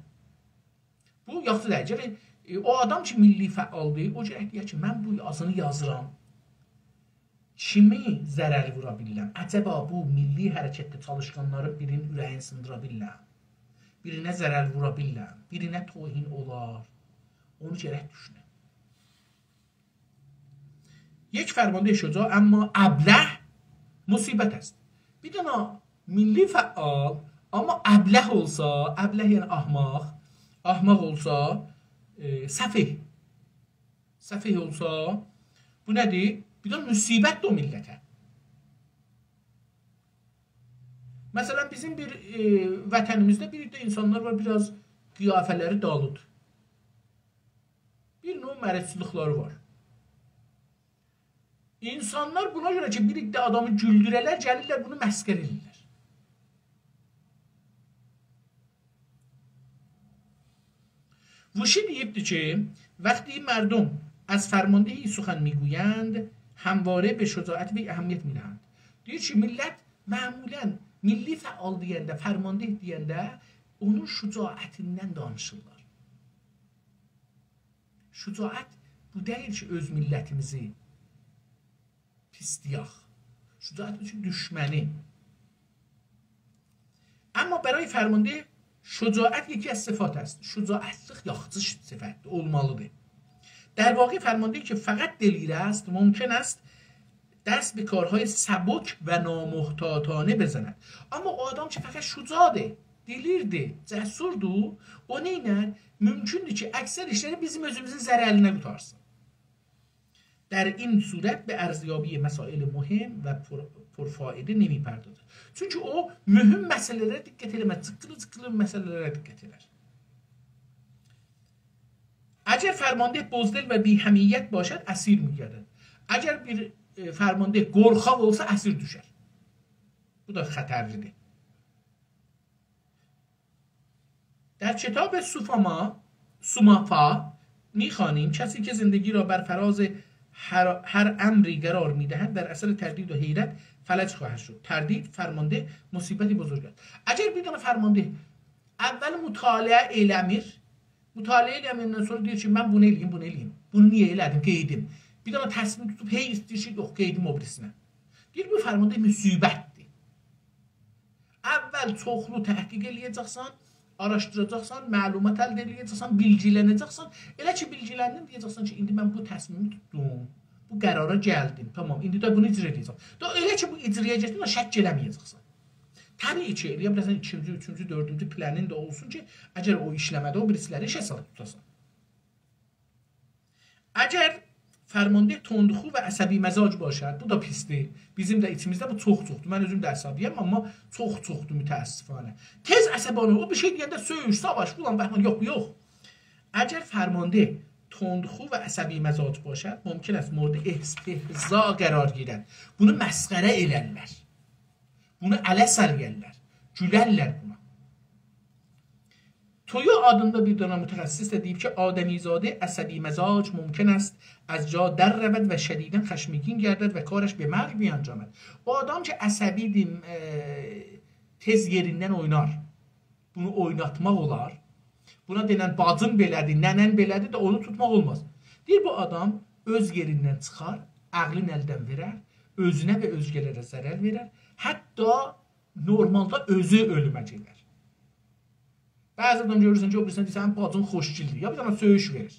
بو یاخشی دئییل. گرک، ائ، او آدام کی، میللی فعالدیر، او گرک دئیه کی، من بو یازینی یازیرام. کیمی ضرر وورا بیلیرم؟ عجبا بو میللی حرکتده چالیشقانلارین بیرینین اوره‌یینی سیندیرا بیلیرم؟ بیرینه ضرر وورا بیلیرم؟ بیرینه توهین اولار؟ اونو گرک دوشونم. یک فرمانده شجاع اما ابله مصیبت است. بیر دنه میللی فعال، اما ابله اولسا، ابله یعنی احمق، احمق اولسا، ائ، سفیه. سفیه اولسا، بو نه‌دیر؟ بیر دنه مصیبتدیر او میللته. مثلا، بیزیم بیر، ائ، وطنیمیزده بیر عده اینسانلار وار، بیر آز قیافه‌لری دالیدیر. بیر نوع مریضچیلیقلاری وار. اینسانلار بونا گؤره کی، بیر عده آدامی گولدوره‌لر، گلیرلر بونو مسخره ائدیرلر. ووشی دئییبدی کی، وقتی مردم از فرماندهی سخن می‌گویند، همواره به شجاعت وی اهمیت می‌دهند. دئییر کی، میللت معمولا میللی فعال دئینده، فرمانده دئینده اونون شجاعتیندن دانیشیرلار. شجاعت بو دئییل کی، اؤز میللتیمیزی پیسله‌یک. شجاعت بو کی، دوشمنی. اما برای فرمانده شجاعت یکی از صفات است. شجاعتلیق یاخشی صفتدیر، اولمالیدیر. در واقع فرماندهی که فقط دلیر است، ممکن است دست به کارهای سبک و نامحتاطانه بزند. اما او آدام کی، فقط شجاعدیر، دلیردیر، جسوردور، او نئینر؟ مومکوندور کی، اکثر ایشلری بیزیم اؤزوموزون ضررینه قوتارسین. در این صورت به ارزیابی مسائل مهم و پر-، پرفایده نمی‌پردازد. چونکی او مهم مسئله‌لره دقت ائله‌مز، جیققیلی-جیققیلی مسئله‌لره دقت ائدر. اگر فرمانده بزدل و بی‌حمیت باشد، اسیر می‌گردد. اگر بیر، ائ، فرمانده قورخاق اولسا، اسیر دوشر. بو دا خطرلیدیر. در کتاب سوفاما، سومافا می‌خوانیم: «کسی که زندگی را بر فراز هر، هر امری قرار می‌دهد، در اثر تردید و حیرت فلج خواهد شد. تردید فرمانده مصیبتی بزرگ است.» اگر بیر دنه فرمانده اول مطالعه ائله‌میر، مطالعه ائله‌مه‌یندن سونرا دئییر کی، «من بونو ائله‌ییم، بونو ائله‌ییم. بونو نییه ائله‌دیم؟ قئییدیم.» بیر دنه تصمیم توتوب، هئی ایسته‌ییر کی، «یوخ، قئییدیم او بیریسینه.» دئییر، بو فرمانده مصیبتدیر. اول چوخلو تحقیق ائله‌یه‌جکسن، آراشدیراجاقسان، معلومات الده ائله‌یه‌جکسن، بیلگیلنه‌جکسن. ائله کی، بیلگیلندین، دئیه‌جکسن کی، «ایندی من بو تصمیمی توتدوم، بو قرارا گلدیم، تامام، ایندی ده بونو اجرا ائله‌یه‌جم.» دا ائله کی، بو اجرایا گئتدین، شک ائله‌مه‌یه‌جکسن. طبیعی کی، ائله‌یه بیلرسن ایکینجی، اوچونجو، دؤردونجو پلانین ده اولسون کی، اگر او ایشله‌مه‌دی، او بیریسی‌لری ایشه سالیب توتاسان. اگر فرمانده تندخو و عصبی‌مزاج باشد. بو دا پیسدیر. بیزیم ده ایچیمیزده بو چوخ چوخدور. من اؤزوم ده عصبی‌یم، آمما چوخ چوخدور متأسفانه. تئز عصبانی اولور، بیر شئی دئینده سؤیوش، ساواش، فلان، بهمان. یوخ، یوخ. اگر فرمانده تندخو و عصبی‌مزاج باشد، ممکن است مورد استهزا قرار گیرد. بونو مسخره ائلرلر. بونو اله سالارلار. گولرلر بونا. تویو آدیندا بیر دنه متخصص ده دئییب کی، آدمیزاد عصبی‌مزاج ممکن است از جا در رود و شدیداً خشمگین گردد و کارش به مرگ بیانجامد. او آدام کی، عصبی‌دیر، ائ، تئز یئریندن اوینار. بونو اویناتماق اولار. بونا دئنن باجین بئله‌دیر، ننه‌ن بئله‌دیر ده اونو توتماق اولماز. دئییر، بو آدام اؤز یئریندن چیخار، عقلین الدن وئرر، اؤزونه و اؤزگه‌لره ضرر وئرر، حتی نورمالدا اؤزو اؤلومه گئدر. بعضی آدام گؤرورسن کی، او بیریسینه دئییر، «سنین باجین خوشگلدیر.» یا بیر دنه سؤیوش وئریر.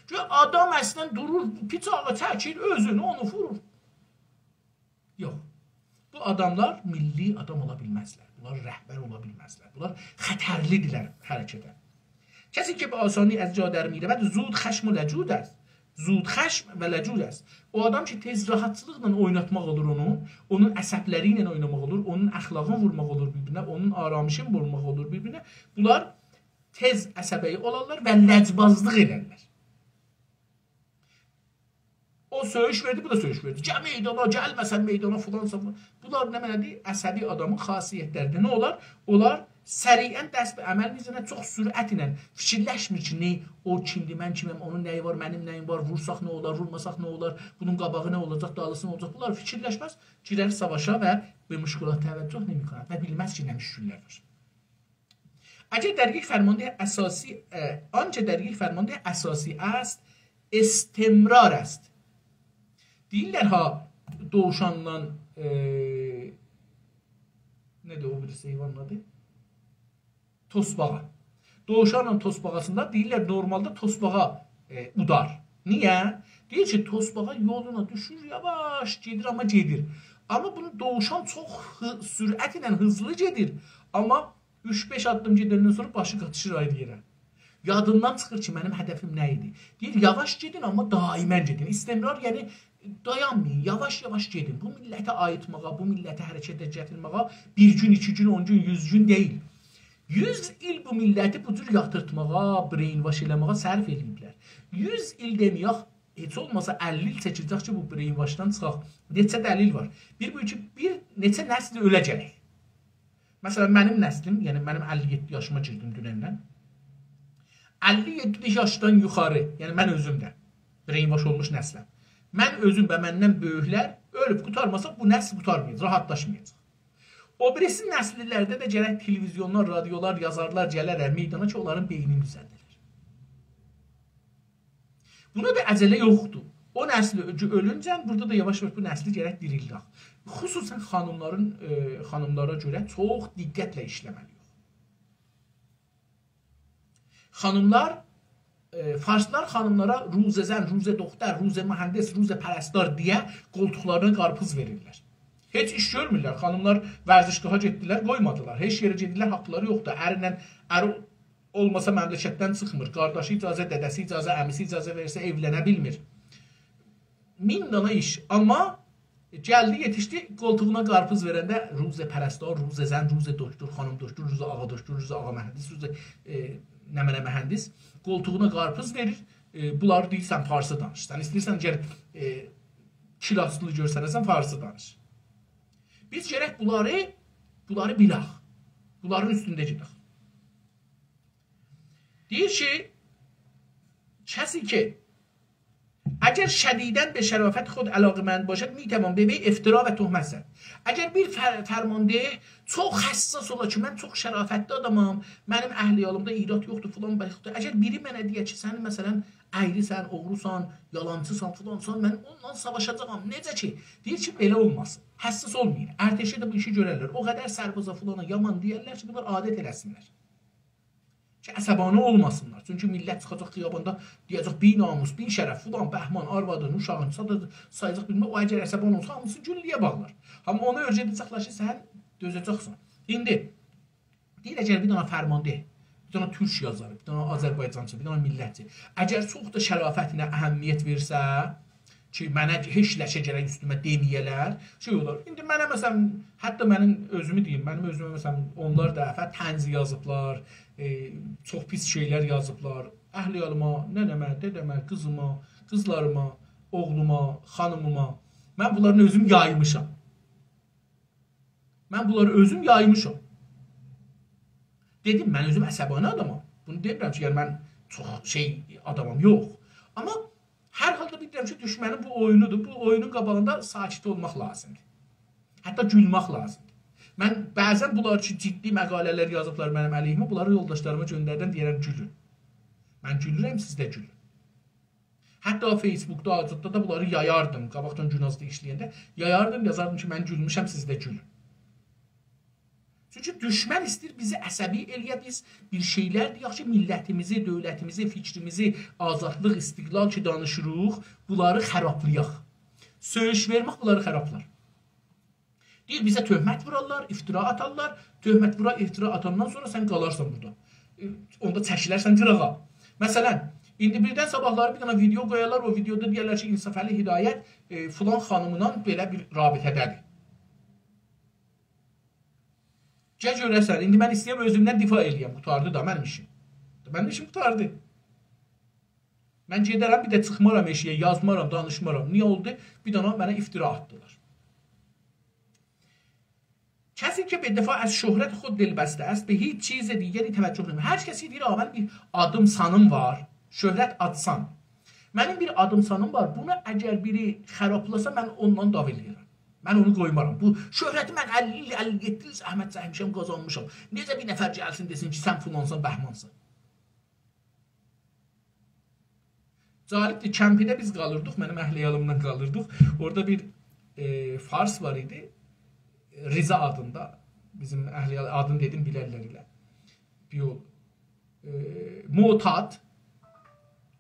گؤر، آدام اصلاً دورور، بیچاغی چکیر، اؤزونو اونو وورور. یوخ. بو آداملار میللی آدام اولا بیلمزلر. بونلار رهبر اولا بیلمزلر. بونلار خطرلی‌دیرلر حرکته. کسی که به آسانی از جا در می‌رود، زود خشم و لجوج است. زود خشم و لجوج است. او آدام کی، تئز راحتچیلیقلا اویناتماق اولور اونو، اونون عصبلری ایله اویناماق اولور، اونون اخلاقینی وورماق اولور بیر-بیرینه، اونون آرامشینی وورماق اولور بیر-بیرینه. بونلار تئز عصبی اولارلار و لجبازلیق ائدرلر. او سؤیوش وئردی، بو دا سؤیوش وئردی. گل میدانا، گلمه‌سن میدانا، فلانسان، فلان. بونلار نمنه‌دیر؟ عصبی آدامین خاصیتلریندن. نه اولار؟ اونلار سریعاً دست به عمل می‌زنن، چوخ سرعت ایله فیکیرلشمیر کی، نه، او کیمدیر، من کیمم، اونون نه‌یی وار، منیم نه‌ییم وار، وورساق نه اولار، وورماساق نه اولار، بونون قاباغی نه اولاجاق، دالیسی نه اولاجاق. بونلار فیکیرلشمز، گیرر ساواشا و به مشکلات توجه نمی‌کند و بیلمز کی، نه مشکل‌لر وار. اگر در یک فرمانده اساسی، اه، آنچه در یک فرمانده اساسی است، استمرار است. دئییرلر ها، دووشانلا، اه، نه‌دیر او بیریسی حیوانین آدی؟ توسباغا. دووشانلا توسباغاسیندا دئییرلر، نورمالدا توسباغا، اه، اودار. نییه؟ دئییر کی، توسباغا یولونا دوشور، یاواش گئدیر، آمما گئدیر. آمما بونو دووشان چوخ هی-، سرعت ایله هیزلی گئدیر. آمما اوچ-بئش آددیم گئدندن سونرا باشی قاتیشیر آیری یئره. یادیندان چیخیر کی، منیم هدفیم نه ایدی؟ دئییر، یاواش گئدین، آمما دائماً گئدین. استمرار، یعنی دایانمایین، یاواش-یاواش گئدین. بو میللتی آییتماغا، بو میللتی حرکته گتیرمه‌یه بیر گون، ایکی گون، اون گون، یوز گون دئییل. یوز ایل بو میللتی بو جور یاتیرتماغا، brainwash ائله‌مه‌یه صرف ائله‌ییبلر. یوز ایل دئمه‌یک، هئچ اولماسا اللی ایل چکه‌جک کی، بو brainwashدان چیخاق. نئچه دلیل وار. بیر بو کی، بیر نئچه نسل اؤله‌جک. مثلاً، منیم نسلیم، یعنی منیم اللی یئددی یاشیما گیردیم دونندن. اللی یئددی یاشدان یوخاری، یعنی من اؤزوم ده brainwash اولموش نسلم. من اؤزوم و مندن بؤیوکلر اؤلوب قوتارماساق، بو نسل قوتارمایاجاق، راحتلاشمایاجاق. او بیریسی نسیللرده ده گرک تلویزیونلار، رادیولار، یازارلار گلرلر میدانا کی، اونلارین بئینینی دوزلده‌لر. بونا دا عجله یوخدور. او نسلی اؤ-، اؤلونجه بورادا دا یاواش-یاواش بو نسلی گرک دیریلدک. خصوصاً خانیملارین، ائ، خانیملارا گؤره چوخ دقتله ایشله‌مه‌لی‌ییک. خانیملار، ائ، فارسلار خانیملارا روز زن، روز دختر، روز مهندس، روز پرستار دئیه قولتوقلارینا قارپیز وئریرلر. هئچ ایش گؤرمورلر. خانیملار ورزشگاها گئتدیلر، قویمادیلار. هئچ یئره گئدیرلر، حاقلاری یوخدور. ارینن، اری اولماسا مملکتدن چیخمیر. قارداشی اجازه، دده‌سی اجازه، عمیسی اجازه وئرسه ائولنه بیلمیر. مین دانا ایش. آمما گلدی، یئتیشدی، قولتوغونا قارپیز وئرنده روز پرستار، روز زن، روز دکتر، خانیم دکتر، روز آقا دکتر، روز آقا مهندس، روز، ائ، نمنه مهندس. قولتوغونا قارپیز وئریر. ائ، بونلاری دئییر، سن فارسی دانیش. سن ایسته‌ییرسن، گل، ائ، کلاسلی گؤرسنه‌سن، فارسی دانیش. بیز گرک بونلاری، بونلاری بیلک. بونلارین اوستونده گئدک. دئییر کی، کسی که اگر شدیداً به شرافت خود علاقه‌مند باشد، می‌توان به وی افترا و تهمت زد. اگر بیر فر-، فرمانده چوخ حساس اولا کی، من چوخ شرافتلی آدامام، منیم اهل-عیالیمدا ایراد یوخدور، فلان، بهمان یوخدور. اگر بیری منه دئیه کی، سن، مثلاً، اَیریسن، اوغروسان، یالانچیسان، فلانسان، من اوننان ساواشاجاغام. نئجه کی، دئییر کی، بئله اولماسین. حساس اولمایین. ارتشده بو ایشی گؤررلر. او قدر سربازا، فلانا یامان دئیرلر کی، بونلار عادت ائله‌سینلر. کی، عصبانی اولماسینلار. چونکی میللت چیخاجاق خیاباندا، دئیه‌جک، «بی‌ناموس، بی‌شرف، فلان، بهمان، آروادین، اوشاغین، سادا-، سایاجاق بیلمم.» او اگر عصبانی اولسا، هامیسینی گولله‌یه باغلار. آمما اونا اؤیره‌ده‌جکلر کی، سن دؤزه‌جکسن. ایندی، دئییر، اگر بیر دنه فرمانده دنه تورک یازاری، بیر دنه آذربایجانچی، بیر دنه میللتچی. اگر چوخ دا شرافت ایله اهمیت وئرسه، کی، منه هئچ لکه گرک اوستومه دئمه‌یه‌لر، شئی اولار. ایندی منه، مثلا، حتی منیم اؤزومو دئییم، منیم اؤزومه، مثلا، اونلار دفعه طنز یازیبلار، ائ، چوخ پیس شئیلر یازیبلار. اهل عیالیما، ننه‌مه، دده‌مه، قیزیما، قیزلاریما، اوغلوما، خانیمیما. من بونلارین اؤزوم یایمیشام. من بونلاری اؤزوم یایمیشام. دئدیم، من اؤزوم عصبانی آدامام. بونو دئمیرم کی، یعنی من چوخ شئی آدامام، یوخ. آمما هر حالدا بیلیرم کی، دوشمنین بو اویونودور. بو اویونون قاباغیندا ساکت اولماق لازیمدیر. حتی گولمک لازیمدیر. من بعضا بونلار کی، جدی مقاله‌لر یازیبلار منیم علیهیمه، بونلاری یولداشلاریما گؤندردن، دئیرم، گولون. من گولورم، سیز ده گولون. حتی فیسبوکدا، آزاددا دا بونلاری یایاردیم. قاباقدان گوناز دا ایشله‌ینده یایاردیم، یازاردیم کی، من گولموشم، سیز ده گولون. چونکی دوشمن ایسته‌ییر بیزی عصبی ائله‌یه، بیز بیر شئیلر دئیک کی، میللتیمیزی، دؤولتیمیزی، فیکریمیزی، آزادلیق، استقلال کی دانیشیریق، بونلاری خارابلایاق. سؤیوش وئرمک بونلاری خارابلار. دئییر، بیزه تهمت وورارلار، افترا آتارلار. تهمت وورا، افترا آتاندان سونرا سن قالارسان بورادا. ائ، اوندا چکیلرسن قیراغا. مثلا، ایندی بیردن صاباحلاری بیر دنه ویدئو قویارلار، او ویدئودا دئیرلر کی، انصافعلی هدایت، ائ، فلان خانیملا بئله بیر رابطه‌ده‌دیر. گل گؤره‌سن، ایندی من ایسته‌ییرم اؤزومدن دفاع ائله‌یم، قوتاردی دا منیم ایشیم. منیم ایشیم قوتاردی. من گئده‌رم، بیر ده چیخمارام ائشیگه، یازمارام، دانیشمارام. نییه اولدو؟ بیر دنه منه افترا آتدیلار. کسی که به دفاع از شهرت خود دل‌بسته است، به هیچ چیز دیگری توجه نمی-، هر کسی دئییر، «آ، منیم بیر آدیم سانیم وار، شهرت آد سان. منیم بیر آدیم سانیم وار، بونو اگر بیری خارابلاسا، من اونونلا دعوا ائله‌ییرم. من اونو قویمارام. بو شهرتی من اللی ایل، اللی یئددی ایل زحمت چکمیشم، قازانمیشام. نئجه بیر نفر گلسین، دئسین کی، سن فلانسان، بهمانسان.» جالبدیر، کمپیده بیز قالیردیق، منیم اهل عیالیملا قالیردیق. اورادا بیر، ائ، فارس وار ایدی، رضا آدیندا. بیزیم اهل عیال، آدینی دئدیم، بیلرلر ائله. بیر یول، ائ، معتاد،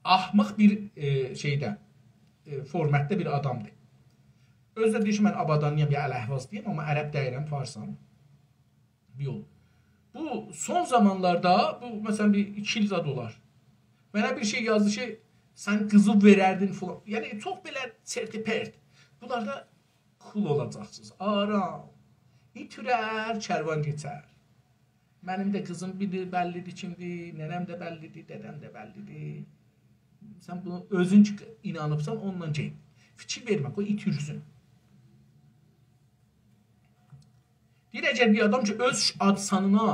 احمق بیر، ائ، شئیده، ائ، فورمتده بیر آدامدیر. اؤزو ده دئییر کی، من آبادانلی‌یام، یا الاحوازلی‌یام، آمما عرب دئییلم، فارسام. یوخ. بو سون زامانلاردا، بو، مثلا، بیر ایکی ایل زاد اولار، منه بیر شئی یازدی کی، «سن قیزی وئرردین» فلان. یعنی، چوخ بئله چرت و پرت. بونلاردا کول اولاجاقسینیز. آرام. ایت هورر، کروان کئچر. منیم ده قیزیم بیلیر، بللی‌دیر کیمدیر، ننه‌م ده بللی‌دیر، دده‌م ده بللی‌دیر. سن بونو اؤزون کی اینانیبسان، اونونلا گئت. فیکیر وئرمه، قوی ایت هوروسون. دئییر، اگر بیر آدام کی، اؤز آد سانینا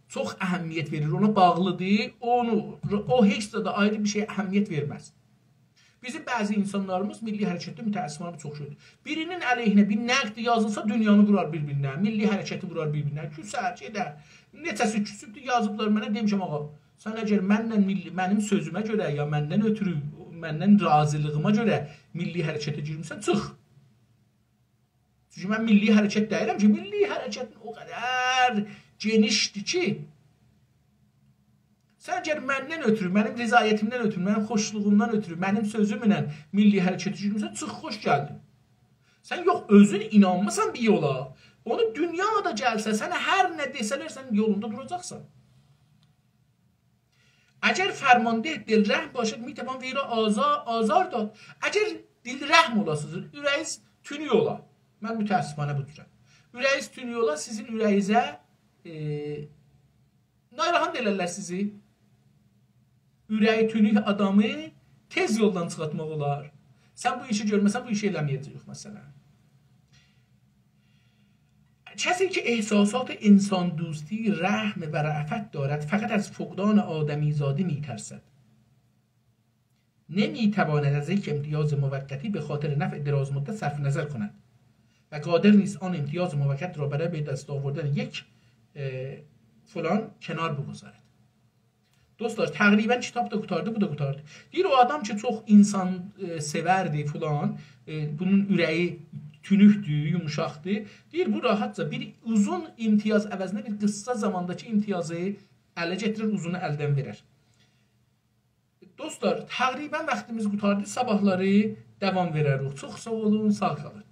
چوخ اهمیت وئریر، اونا باغلی‌دیر، اونو، او هئچ زادا آیری بیر شئیه اهمیت وئرمز. بیزیم بعضی اینسانلاریمیز میللی حرکتده متأسفانه بو چوخ شئیدیر. بیرینین علیهینه بیر نقد یازیلسا، دونیانی وورار بیر-بیرینه، میللی حرکتی وورار بیر-بیرینه، کوسر، گئدر. نئچه‌سی کوسوبدور، یازیبلار منه، دئمیشم، «آغا، سن اگر منله میللی، منیم سؤزومه گؤره، یا مندن اؤترو، مندن راضیلیغیما گؤره میللی حرکته گیرمیسن، چیخ.» چونکی من میللی حرکت دئییرم کی، میللی حرکتین او قدر گئنیشدیر کی، سن اگر مندن اؤترو، منیم رضایتیمدن اؤترو، منیم خوشلوغومدان اؤترو، منیم سؤزومله میللی حرکته گیرمیسن، چیخ، خوش گلدین. سن یوخ، اؤزون اینانمیسان بیر یولا. اونو دونیا دا گلسه، سنه هر نه دئسه‌لر، سن یولوندا دوراجاقسان. اگر فرمانده دل‌رحم باشد، می‌توان وی را آزار، آزار داد. اگر دل‌رحم اولاسینیز، اوره‌ییز تونوک اولا. من متأسفانه بو جورم. اوره‌ییز تونوک اولا، سیزین اوره‌ییزه، ائ، ناراحت ائلرلر سیزی. اوره‌یی تونوک آدامی تئز یولدان چیخارتماق اولار. سن بو ایشی گؤرمه‌سن، بو ایشی ائله‌مه‌یه‌جه‌ییک، مثلا. کسی که احساسات انسان‌دوستی، رحم و رأفت دارد، فقط از فقدان آدمیزادی می‌ترسد. نمی‌تواند از یک امتیاز موقتی به خاطر نفع درازمدت صرف‌نظر کند و قادر نیست آن امتیاز موقت را برای به دست آوردن یک، اه، فلان کنار بگذارد. دوستلار، تقریبا کیتاب دا قوتاردی، بو دا قوتاردی. دئییر، او آدام کی، چوخ اینسان، ائ، سئوردی فلان، ائ، بونون اوره‌یی تونوکدور، یوموشاقدیر. دئییر، بو راحتجا بیر اوزون امتیاز عوضینه بیر قیسا زامانداکی امتیازی اله گتیرر، اوزونو الدن وئرر. دوستلار، تقریبا واختیمیز قوتاردی، صاباحلاری داوام وئرریک. چوخ ساغ اولون، ساغ قالین.